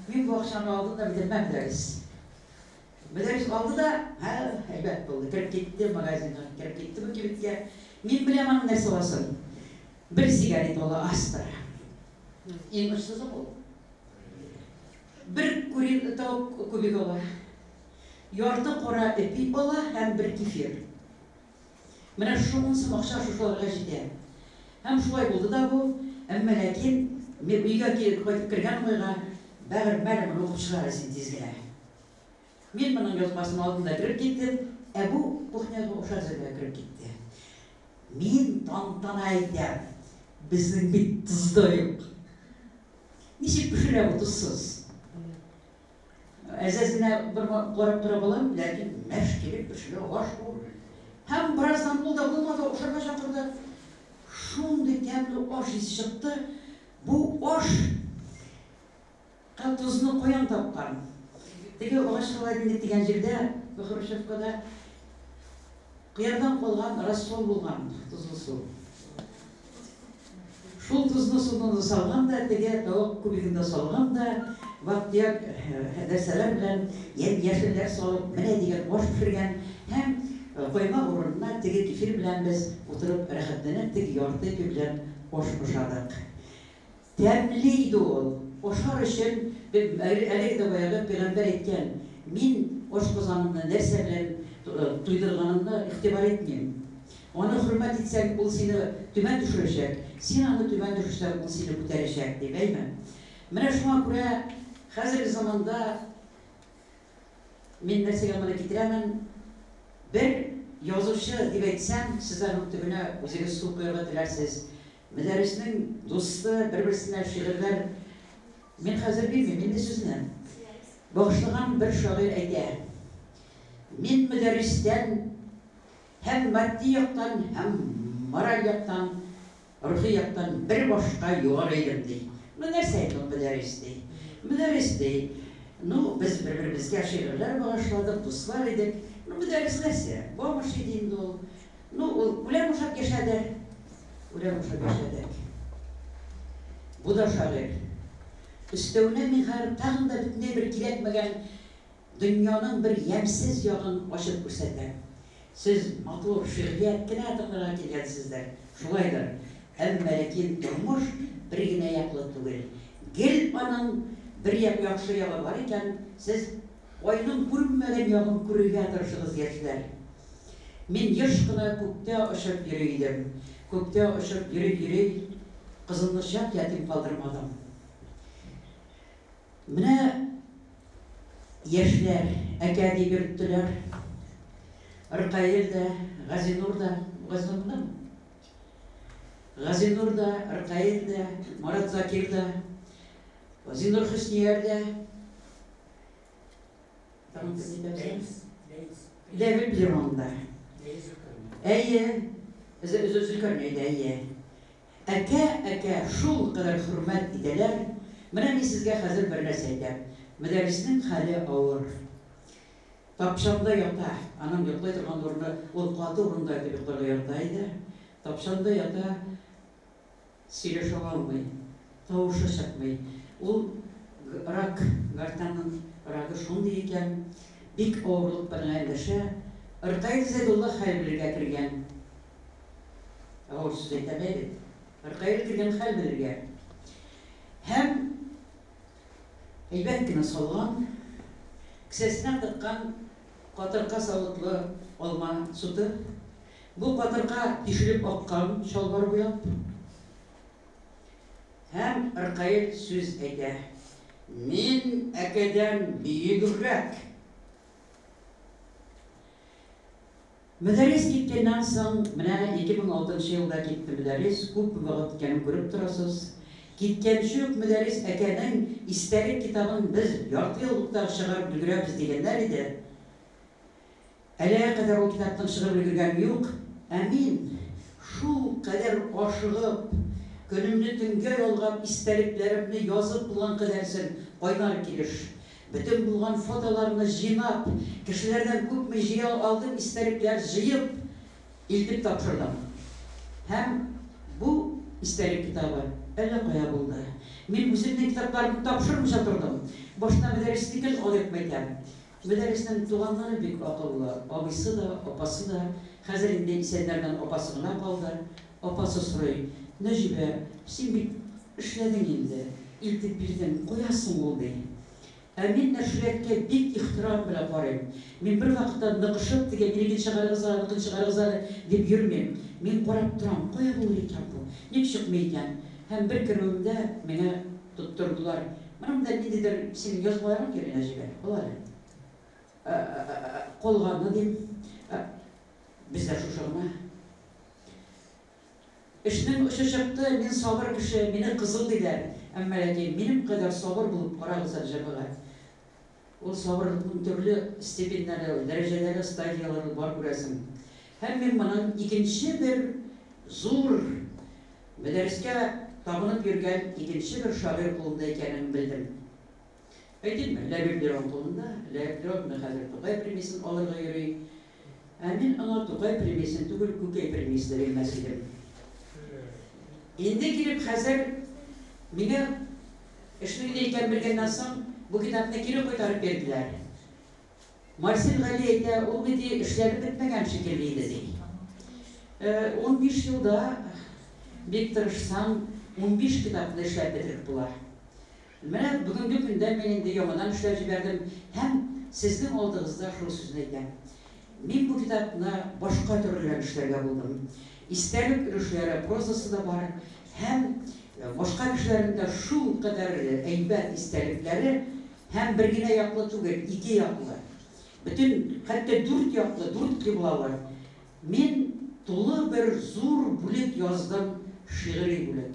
Мин бу акчаны алдым да бетермәм, дәрес. Мөдәррис алды да, һә, әйбәт булды, кереп китте магазинга, кереп китте бу кибеткә. Мин беләм аның нәрсә аласын. Бер сигарет ала Астра. Иң очсызы ул. Бер кури тавык кубик ала. Ярты кара эпи ала һәм бер кефир. Менә шушы ун сум акча шушыларга җитә. Һәм шулай булды да бу. Әмма ләкин мин өйгә кайтып кергән уңайга, Бәгырь, мәле, моны укып чыгар әле син тиз генә. Мин моның язмасын алдым да кереп киттем, ә бу кухняга ашар әзерләргә кереп китте. Мин тантана итәм, безнең бит тоз да юк. Ничек пешерә бу тозсыз? Әз-әз генә бер карап тора балам, ләкин мәш килеп пешерә аш бу. Һәм бераздан ул да булмады, ашарга чакырды. Шундый тәмле аш исе чыкты. Бу аш ка тозны каян тапкан? Теге агач холодильник дигән җирдә, Хрущевкада кыярдан калган рассол булган, тозлы су. Шул тозлы суны да салган да, теге тавык кубигын да салган да, вак-төяк нәрсәләр белән ямь-яшелләр салып, менә дигән аш пешергән һәм коймак урынына теге кефир белән без утырып рәхәтләнеп теге ярты ипи белән аш ашадык. Тәмле иде ул. Ашар өчен, әлеге дә баягы пәйгамбәр әйткән, мин ашказанымны нәрсә белән туйдырганымны игътибар итмим. Аны хөрмәт итсәң, ул сине түбән төшерәчәк, син аны түбән төшерсәң, ул сине күтәрәчәк, дип, әйме? Менә шуңа күрә хәзерге заманда мин нәрсәгә моны китерәмен, бер язучы дип әйтсәм, сез аның төбенә үзегез су коярга теләрсез. Мөдәрриснең дусты, бер-берсенә шигырьләр мин хәзер бирмим инде сүзне. Багышлаган бер шагыйрь әйтә, Мин Мөдәрристән һәм матди яктан, һәм мораль яктан, рухи яктан бер башка югары идем, ди. Ну, нәрсә инде ул Мөдәррис, ди. Мөдәррис, ди, ну, без бер-беребезгә шигырьләр багышладык, дуслар идек. Ну, Мөдәррис нәрсә? Бомж иде инде ул. Ну, ул үлән ашап яшәде. Үлән ашап яшәде. Бу да шагыйрь. Өстәвенә мин хәзер тагын да бөтенләй бер кирәкмәгән дөньяның бер ямьсез ягын ачып күрсәтәм. Сез матур шигърият кенә тыңларга килгәнсездер, шулайдыр. Әмма ләкин тормыш бер генә яклы түгел. Гел аның бер як яхшы ягы бар икән, сез айның күренмәгән ягын күрергә тырышыгыз, яшьләр. Мин еш кына күктә очып йөри идем. Күктә очып йөри-йөри, кызымны чак ятим калдырмадым. Менә яшьләр әкә дип йөрттеләр. Ркаил дә, Газинур да. Газинур мондамы? Газинур да, Ркаил дә, Марат Закир да, Зинур Хөснияр дә. Тагын кем әйтәбез? Ләбиб Лерон да. Әйе. Зөлкәрнәй дә, әйе. Әкә, әкә, шул кадәр хөрмәт итәләр. Менә мин сезгә хәзер бер нәрсә әйтәм. Мөдәрриснең хәле авыр. Тапчанда ята. Аның йоклый торган урыны, ул каты урында ятып йокларга ярата иде. Тапчанда ята, сөйләшә алмый, тавышы чыкмый. Ул рак, гортанның рагы шундый икән, бик авырлык белән эндәшә. Ркаил Зәйдулла хәл белергә кергән. Авыр сүз әйтәм, әй бит. Ркаил кергән хәл белергә. Һәм әйбәт кенә салган, кесәсенә тыккан катырка савытлы алма суты. Бу катырка тишелеп аккан чалбар буйлап. Һәм Ркаил сүз әйтә. Мин әкәдән бөегрәк. Мөдәррис киткәннән соң, менә 2006 нчы елда китте Мөдәррис, күпме вакыт икәнен күреп торасыз. Киткәнче үк Мөдәррис әкәнең истәлек китабын без ярты еллыкта чыгарып өлгерәбез дигәннәр иде. Әлегә кадәр ул китапның чыгып өлгергәне юк. Ә мин, шул кадәр ашыгып, көнемне төнгә ялгап, истәлекләремне язып булган кадәресен кайнар килеш, Бөтен булган фотоларны җыйнап, кешеләрдән күпме җыя алдым истәлекләр җыеп, илтеп тапшырдым. Һәм бу истәлек китабы әллә кая булды. Мин үземнең китапларымны тапшырмыйча тордым. Башта Мөдәрриснекен алыйк мәйтәм. Мөдәрриснең туганнары бик акыллы, абыйсы да, апасы да. Хәзер инде исәннәрдән апасы гына калды. Апасы сорый, Нәҗибә, син бит эшләдең инде, илтеп бирдең, кая соң ул, ди. Ә мин нәшриятка бик ихтирам белән карыйм. Мин бервакытта ныкышып, теге минекен чыгарыгыз әле, аныкын чыгарыгыз әле, дип йөрмим. Мин карап торам, кая булыр икән бу, ник чыкмый икән? Һәм бер керүемдә миңа тоттырдылар. Менә монда ниндидер синең язмаларың йөри, Нәҗибә, ал әле. Калганы, дим. Бездә шушы гына. Эшнең очы чыкты, мин сабыр кеше, мине кызыл диләр. Әмма ләкин минем кадәр сабыр булып карагыз әле, җәмәгать. Ул сабырлыкның төрле степеньнәре, дәрәҗәләре, стадияләре бар, күрәсең. Һәм мин моның икенче бер зур, Мөдәррискә табынып йөргән икенче бер шагыйрь кулында икәнен белдем. Әйтимме, Ләбиб Лерон кулында, Ләбиб Лерон менә хәзер Тукай премиясен алырга йөри. Ә мин аңа Тукай премиясен түгел, күкәй премиясе дә бирмәс идем. Инде килеп хәзер миңа эшнең ни икәнен белгәннән соң, бу китапны кире кайтарып бирделәр. Марсель Гали әйтә, ул бит, ди, эшләнеп бетмәгән шикелле иде, ди. 15 елда бик тырышсаң, 15 китапны эшләп бетереп була. Менә бүгенге көндә мин инде яңадан эшләп җибәрдем һәм сезнең алдыгызда шул сүзне әйтәм. Мин бу китапны башка төрлерәк эшләргә булдым. Истәлек өлешләре, прозасы да бар һәм башка кешеләрнең дә шулкадәр әйбәт истәлекләре һәм бер генә яклы түгел, ике яклы. Бөтен, хәтта дүрт яклы, дүрт кыйблалы. Мин тулы бер зур бүлек яздым, шигъри бүлек.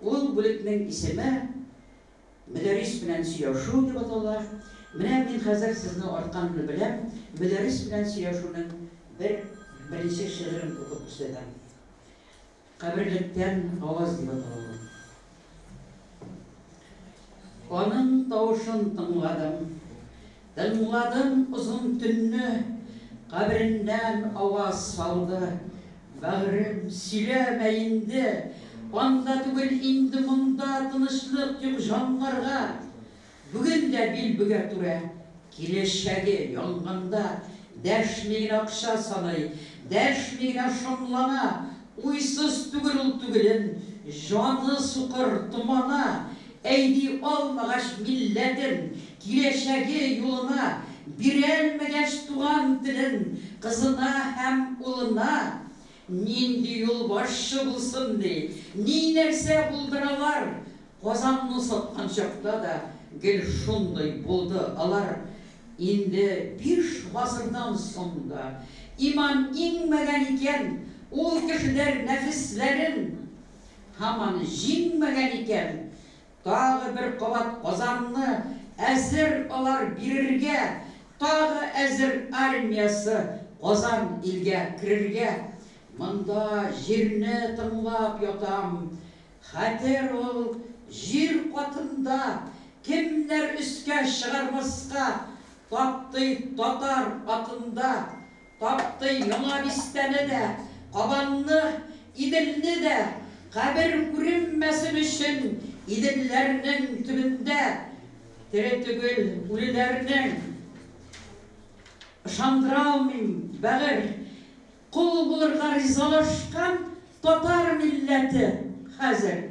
Ул бүлекнең исеме Мөдәррис белән сөйләшү дип атала. Менә мин хәзер сезне артканымны беләм, Мөдәррис белән сөйләшүнең бер беренче шигырен укып күрсәтәм. Каберлектән аваз дип атала ул. Аның тавышын тыңладым. Тыңладым озын төнне, Кабереннән аваз салды. Бәгърем, сөйләмә инде, Анда түгел инде монда Тынычлык юк җаннарга. Бүген дә бил бөгә түрә, Киләчәге янганда. Дәшми генә акча саный, Дәшми генә шомлана. Уйсыз түгел ул түгелен, Җаны сукыр, томана. Әйди алмагач милләтен, Киләчәге юлына, Бирәлмәгәч туган телен Кызына һәм улына, Нинди юлбашчы булсын ди, Ни-нәрсә булдыралар? Казанны саткан чакта да Гел шундый булды алар. Инде биш гасырдан соң да Иман иңмәгән икән, Ул кешеләр нәфесләрен Һаман җиңмәгән икән, тагы бер кабат Казанны әзер алар бирергә, тагы әзер армиясе Казан илгә керергә. Монда җирне тыңлап ятам. Хәтер ул җир катында, кемнәр өскә чыгармаска таптый татар атында, таптый Яңа бистәне дә, Кабанны, Иделне дә, кабер күренмәсен өчен Иделләрнең төбендә тере түгел үлеләрнең. Ышандыра алмыйм, бәгырь, кол булырга ризалашкан татар милләте хәзер.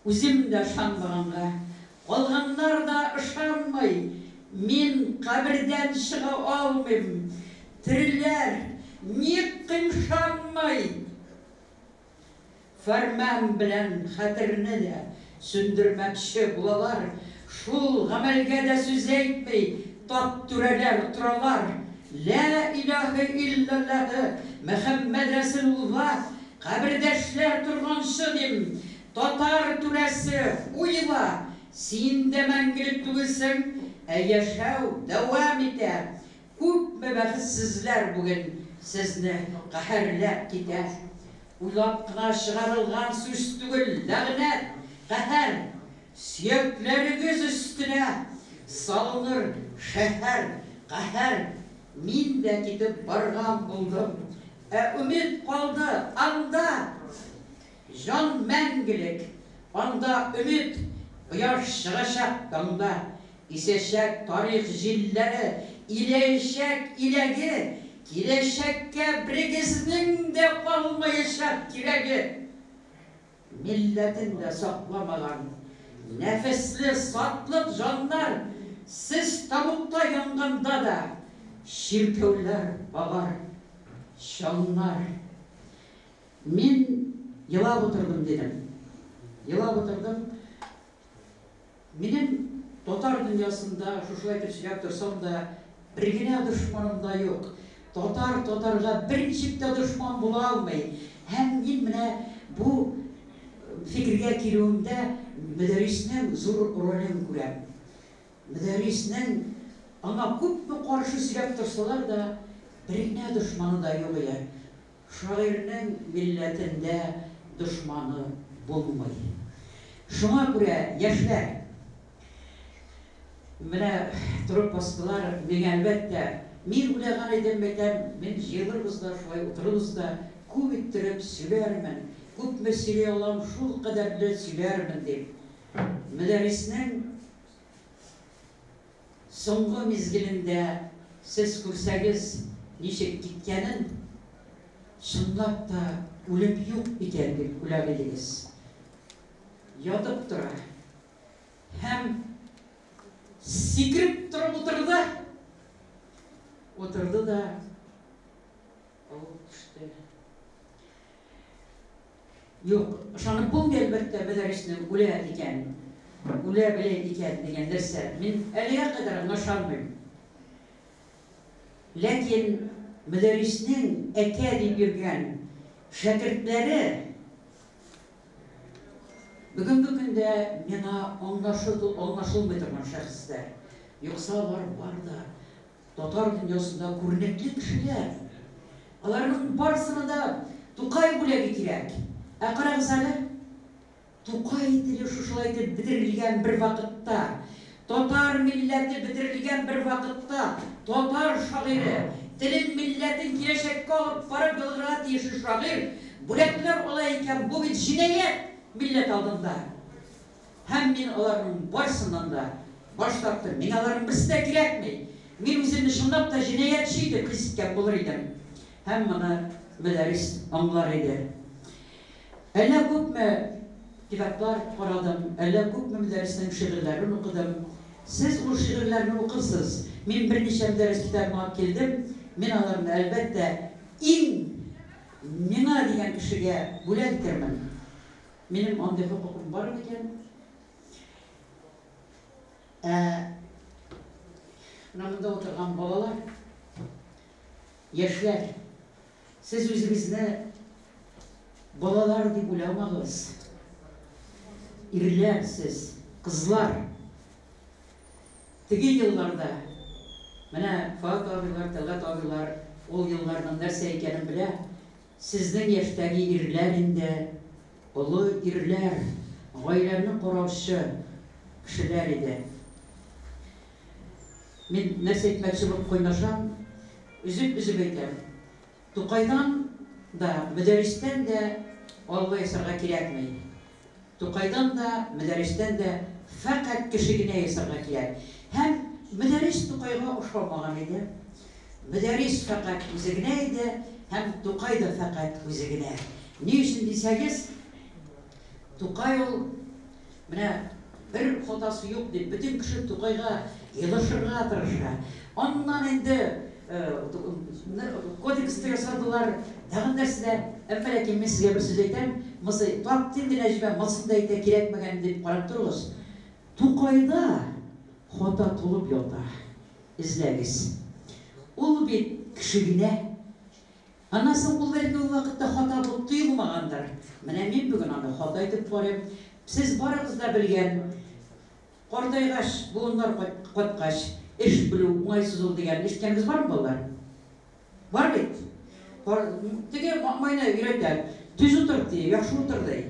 Үзем дә ышанмаганга, калганнар да ышанмый, мин кабердән чыга алмыйм. Тереләр, ник кыймшанмый? Фәрман белән хәтерне дә сүндермәкче булалар. Шул гамәлгә дә сүз әйтми, тат түрәләр торалар. Лә илаһе илләллаһе Мөхәммәд рәсүлулла, кабердәшләр торганчы, дим, татар түрәсе, уйла, син дә мәңгелек түгелсең, ә яшәү дәвам итә. Күпме бәхетсезләр бүген сезне каһәрләп китә. Уйлап кына чыгарылган сүз түгел, ләгънәт, каһәр. Сөякләрегез өстенә салыныр шәһәр, каһәр. Мин дә китеп барган булдым, ә өмет калды анда. Җан мәңгелек, анда өмет, кояш чыгачак таңда, исәчәк тарих җилләре, иләячәк иләге, киләчәккә берегезнең дә калмаячак кирәге. Милләтен дә сакламаган нәфесле сатлык җаннар, сез тәмугта янганда да чиркәүләр багар чаннар. Мин елап утырдым, дидем. Елап утырдым. Минем татар дөньясында шушылай итеп сөйләп торсам да, бер генә дошманым да юк. Татар татарга берничек тә дошман була алмый. Һәм мин менә бу фикергә килүемдә Мөдәрриснең зур ролен күрәм. Мөдәрриснең аңа күпме каршы сөйләп торсалар да, бер генә дошманы да юк ие. Шагыйрьнең милләтендә дошманы булмый. Шуңа күрә, яшьләр, менә торып бастылар, миңа, әлбәттә, мин уйлаган идем, әйтәм, мин җыелырбыз да, шулай утырырбыз да, күп иттереп сөйләрмен, күпме сөйли алам, шул кадәрле сөйләрмен дип. Мөдәрриснең Соңгы мизгелендә сез күрсәгез ничек киткәнен, чынлап та үлем юк икән дип уйлар идегез. Ятып тора һәм сикереп торып утырды. Утырды да авып төште. Юк, ышанып булмый, әлбәттә, Мөдәрриснең үлә икән, үлә белә икән дигән нәрсә. Мин әлегә кадәр аңа ышанмыйм. Ләкин Мөдәрриснең әкә дип йөргән шәкертләре бүгенге көндә миңа аңлашылмый торган шәхесләр. Юкса алар бар да Татар дөньясында күренекле кешеләр. Аларның барысына да Тукай бүләге кирәк. Ә карагыз әле, Тукай теле шушылай итеп бетерелгән бер вакытта, татар милләте бетерелгән бер вакытта, татар шагыйре, телен, милләтен киләчәккә алып барып ялгарга тиешле шагыйрь бүләкләр ала икән, бу бит җинаять милләт алдында. Һәм мин аларның барысыннан да баш тарттым. Миңа аларның берсе дә кирәкми. Мин үземне чынлап та җинаятьче итеп хис иткән булыр идем. Һәм моны Мөдәррис аңлар иде. Әллә күпме китаплар карадым, әллә күпме Мөдәрриснең шигырьләрен укыдым. Сез ул шигырьләрне укырсыз. Мин берничә Мөдәррис китабын алып килдем. Мин аларны, әлбәттә, иң миңа дигән кешегә бүләк итермен. Минем андый хокукым бар микән? Ә менә монда утырган балалар, яшьләр, сез үзегезне балалар дип уйламагыз. Ирләр сез, кызлар. Теге елларда менә Фоат абыйлар, Тәлгать абыйлар. ул елларның нәрсә икәнен белә. Сезнең яшьтәге ирләр инде олы ирләр, гаиләне караучы кешеләр иде. Мин нәрсә әйтмәкче булып кайнашам, өзеп-өзеп әйтәм. Тукайдан да, Мөдәрристән дә алла ясарга кирәкми. Тукайдан да, Мөдәрристән дә фәкать кеше генә ясарга кирәк. Һәм Мөдәррис Тукайга ошамаган иде. Мөдәррис фәкать үзе генә иде, һәм Тукай да фәкать үзе генә. Ни өчен дисәгез, Тукай ул менә бер хатасы юк дип, бөтен кеше Тукайга елышырга тырыша. Аннан инде кодекс та ясадылар, тагын нәрсә дә. Әмма ләкин мин сезгә бер сүз әйтәм, монысы тапты инде Нәҗибә, монысын да әйтә кирәкмәгән дип карап торыгыз. Тукайда хата тулып ята. Эзләгез. Ул бит кеше генә. Аннан соң ул бәлки ул вакытта хата булып тоелмагандыр. Менә мин бүген аны хата итеп карыйм. Сез барыгыз да белгән, картайгач, буыннар каткач, эш белү уңайсыз ул дигән ишеткәнегез бармы, балалар? Бар бит. Теге майны өйрәтә. Төз утыр ди, яхшы утыр ди.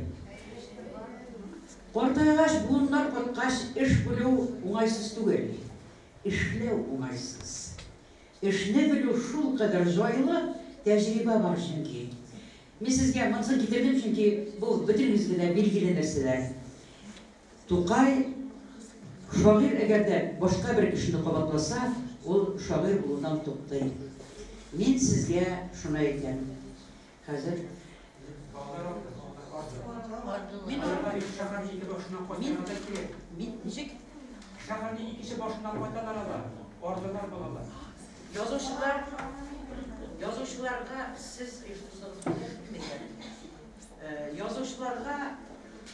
Картайгач, буыннар каткач, эш белү уңайсыз түгел. Эшләү уңайсыз. Эшне белү шулкадәр җайлы, тәҗрибә бар чөнки. Мин сезгә монысын китердем, чөнки бу бөтенегезгә дә билгеле нәрсәләр. Тукай шагыйрь әгәр дә башка бер кешене кабатласа, ул шагыйрь булудан туктый. Мин сезгә шуны әйтәм. Хәзер Мин шәһәрнең ике башыннан кайтарга да кирәк. Мин ничек? Шәһәрнең икенче башыннан кайталар алар. Ардылар балалар. Язучылар, язучыларга сез оештырдыгыз микән? Язучыларга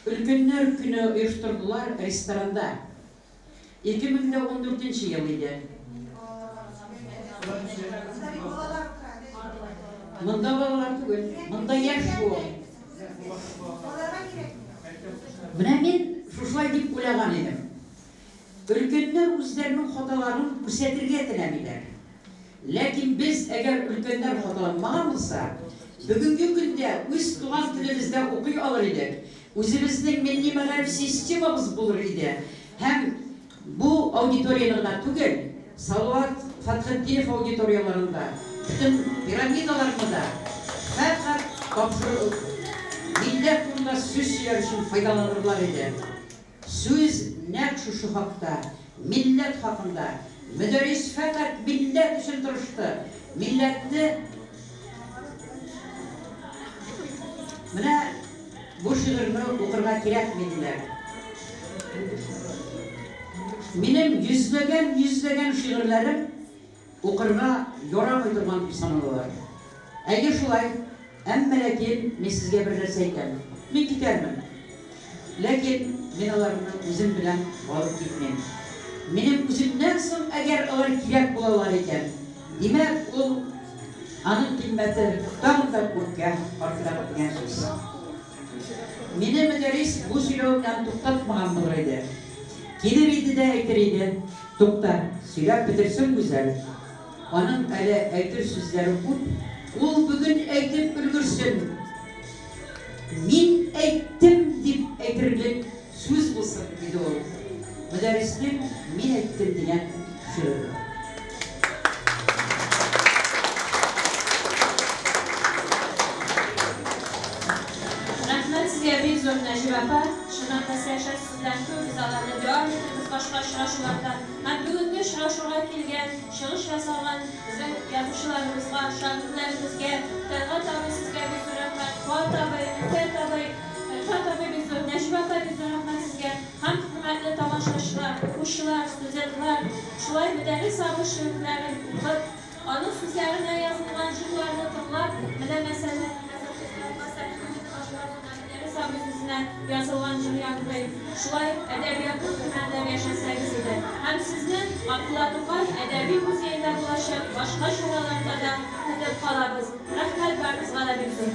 өлкәннәр көне оештырдылар ресторанда. 2014 ел иде. Монда балалар түгел, монда яшь буын. Менә мин шушылай дип уйлаган идем. Өлкәннәр үзләренең хаталарын күрсәтергә теләмиләр. Ләкин без, әгәр өлкәннәр хаталанмаган булса, бүгенге көндә үз туган телебездә укый алыр идек, үзебезнең милли мәгариф системабыз булыр иде. Һәм бу аудиторияне генә түгел, Салават Фәтхетдинов аудиторияләрендә, бөтен пирамидаларны да фәкать тапшыру, милләт турында сүз сөйләр өчен файдаланырлар иде. Сүз нәкъ шушы хакта, милләт хакында. Мөдәррис фәкать милләт өчен тырышты. Милләтне Менә бу шигырьне укырга кирәкми, диләр. Минем йөзләгән-йөзләгән шигырьләрем укырга ярамый торган дип саналалар. Әйе, шулай. Әмма ләкин мин сезгә бер нәрсә әйтәм. Мин китәрмен. Ләкин мин аларны үзем белән алып китмим. Минем үземнән соң әгәр алар кирәк булалар икән, димәк, ул аның кыйммәте тагын да күпкә артырак дигән сүз. Мине Мөдәррис бу сөйләвемнән туктатмаган булыр иде. Килер иде дә әйтер иде, Тукта, сөйләп бетерсен Гүзәл. Аның әле әйтер сүзләре күп, ул бүген әйтеп өлгерсен. Мин әйттем дип әйтерлек сүз булсын, диде ул. Мөдәрриснең Мин әйттем дигән шигыре. Рәхмәт сезгә бик зур, Нәҗибә апа. Чыннан да сәясәт сүзләр күп, без аларны дәвам итербез башка очрашуларда. Һәм бүгенге очрашуга килгән, чыгыш ясаган безнең язучыларыбызга, шагыйрьләребезгә, Тәлгать абый сезгә бик зур рәхмәт, Фоат абый, Өлфәт абый, Рифат абый бик зур, Нәҗибә апа бик зур рәхмәт сезгә. Һәм хөрмәтле тамашачылар, укучылар, студентлар, шулай Мөдәррис абый шигырьләрен укып, аның сүзләренә язылган җырларны тыңлап, менә мәсәлән, хәзер безнең очрашуда Мөдәррис абый сүзенә язылган җыр яңгырый. Шулай әдәбиятны хөрмәтләп яшәсәгез иде. Һәм сезне Габдулла Тукай әдәби музеенда булачак башка чараларда да көтеп калабыз. Рәхмәт барыгызга да бик зур.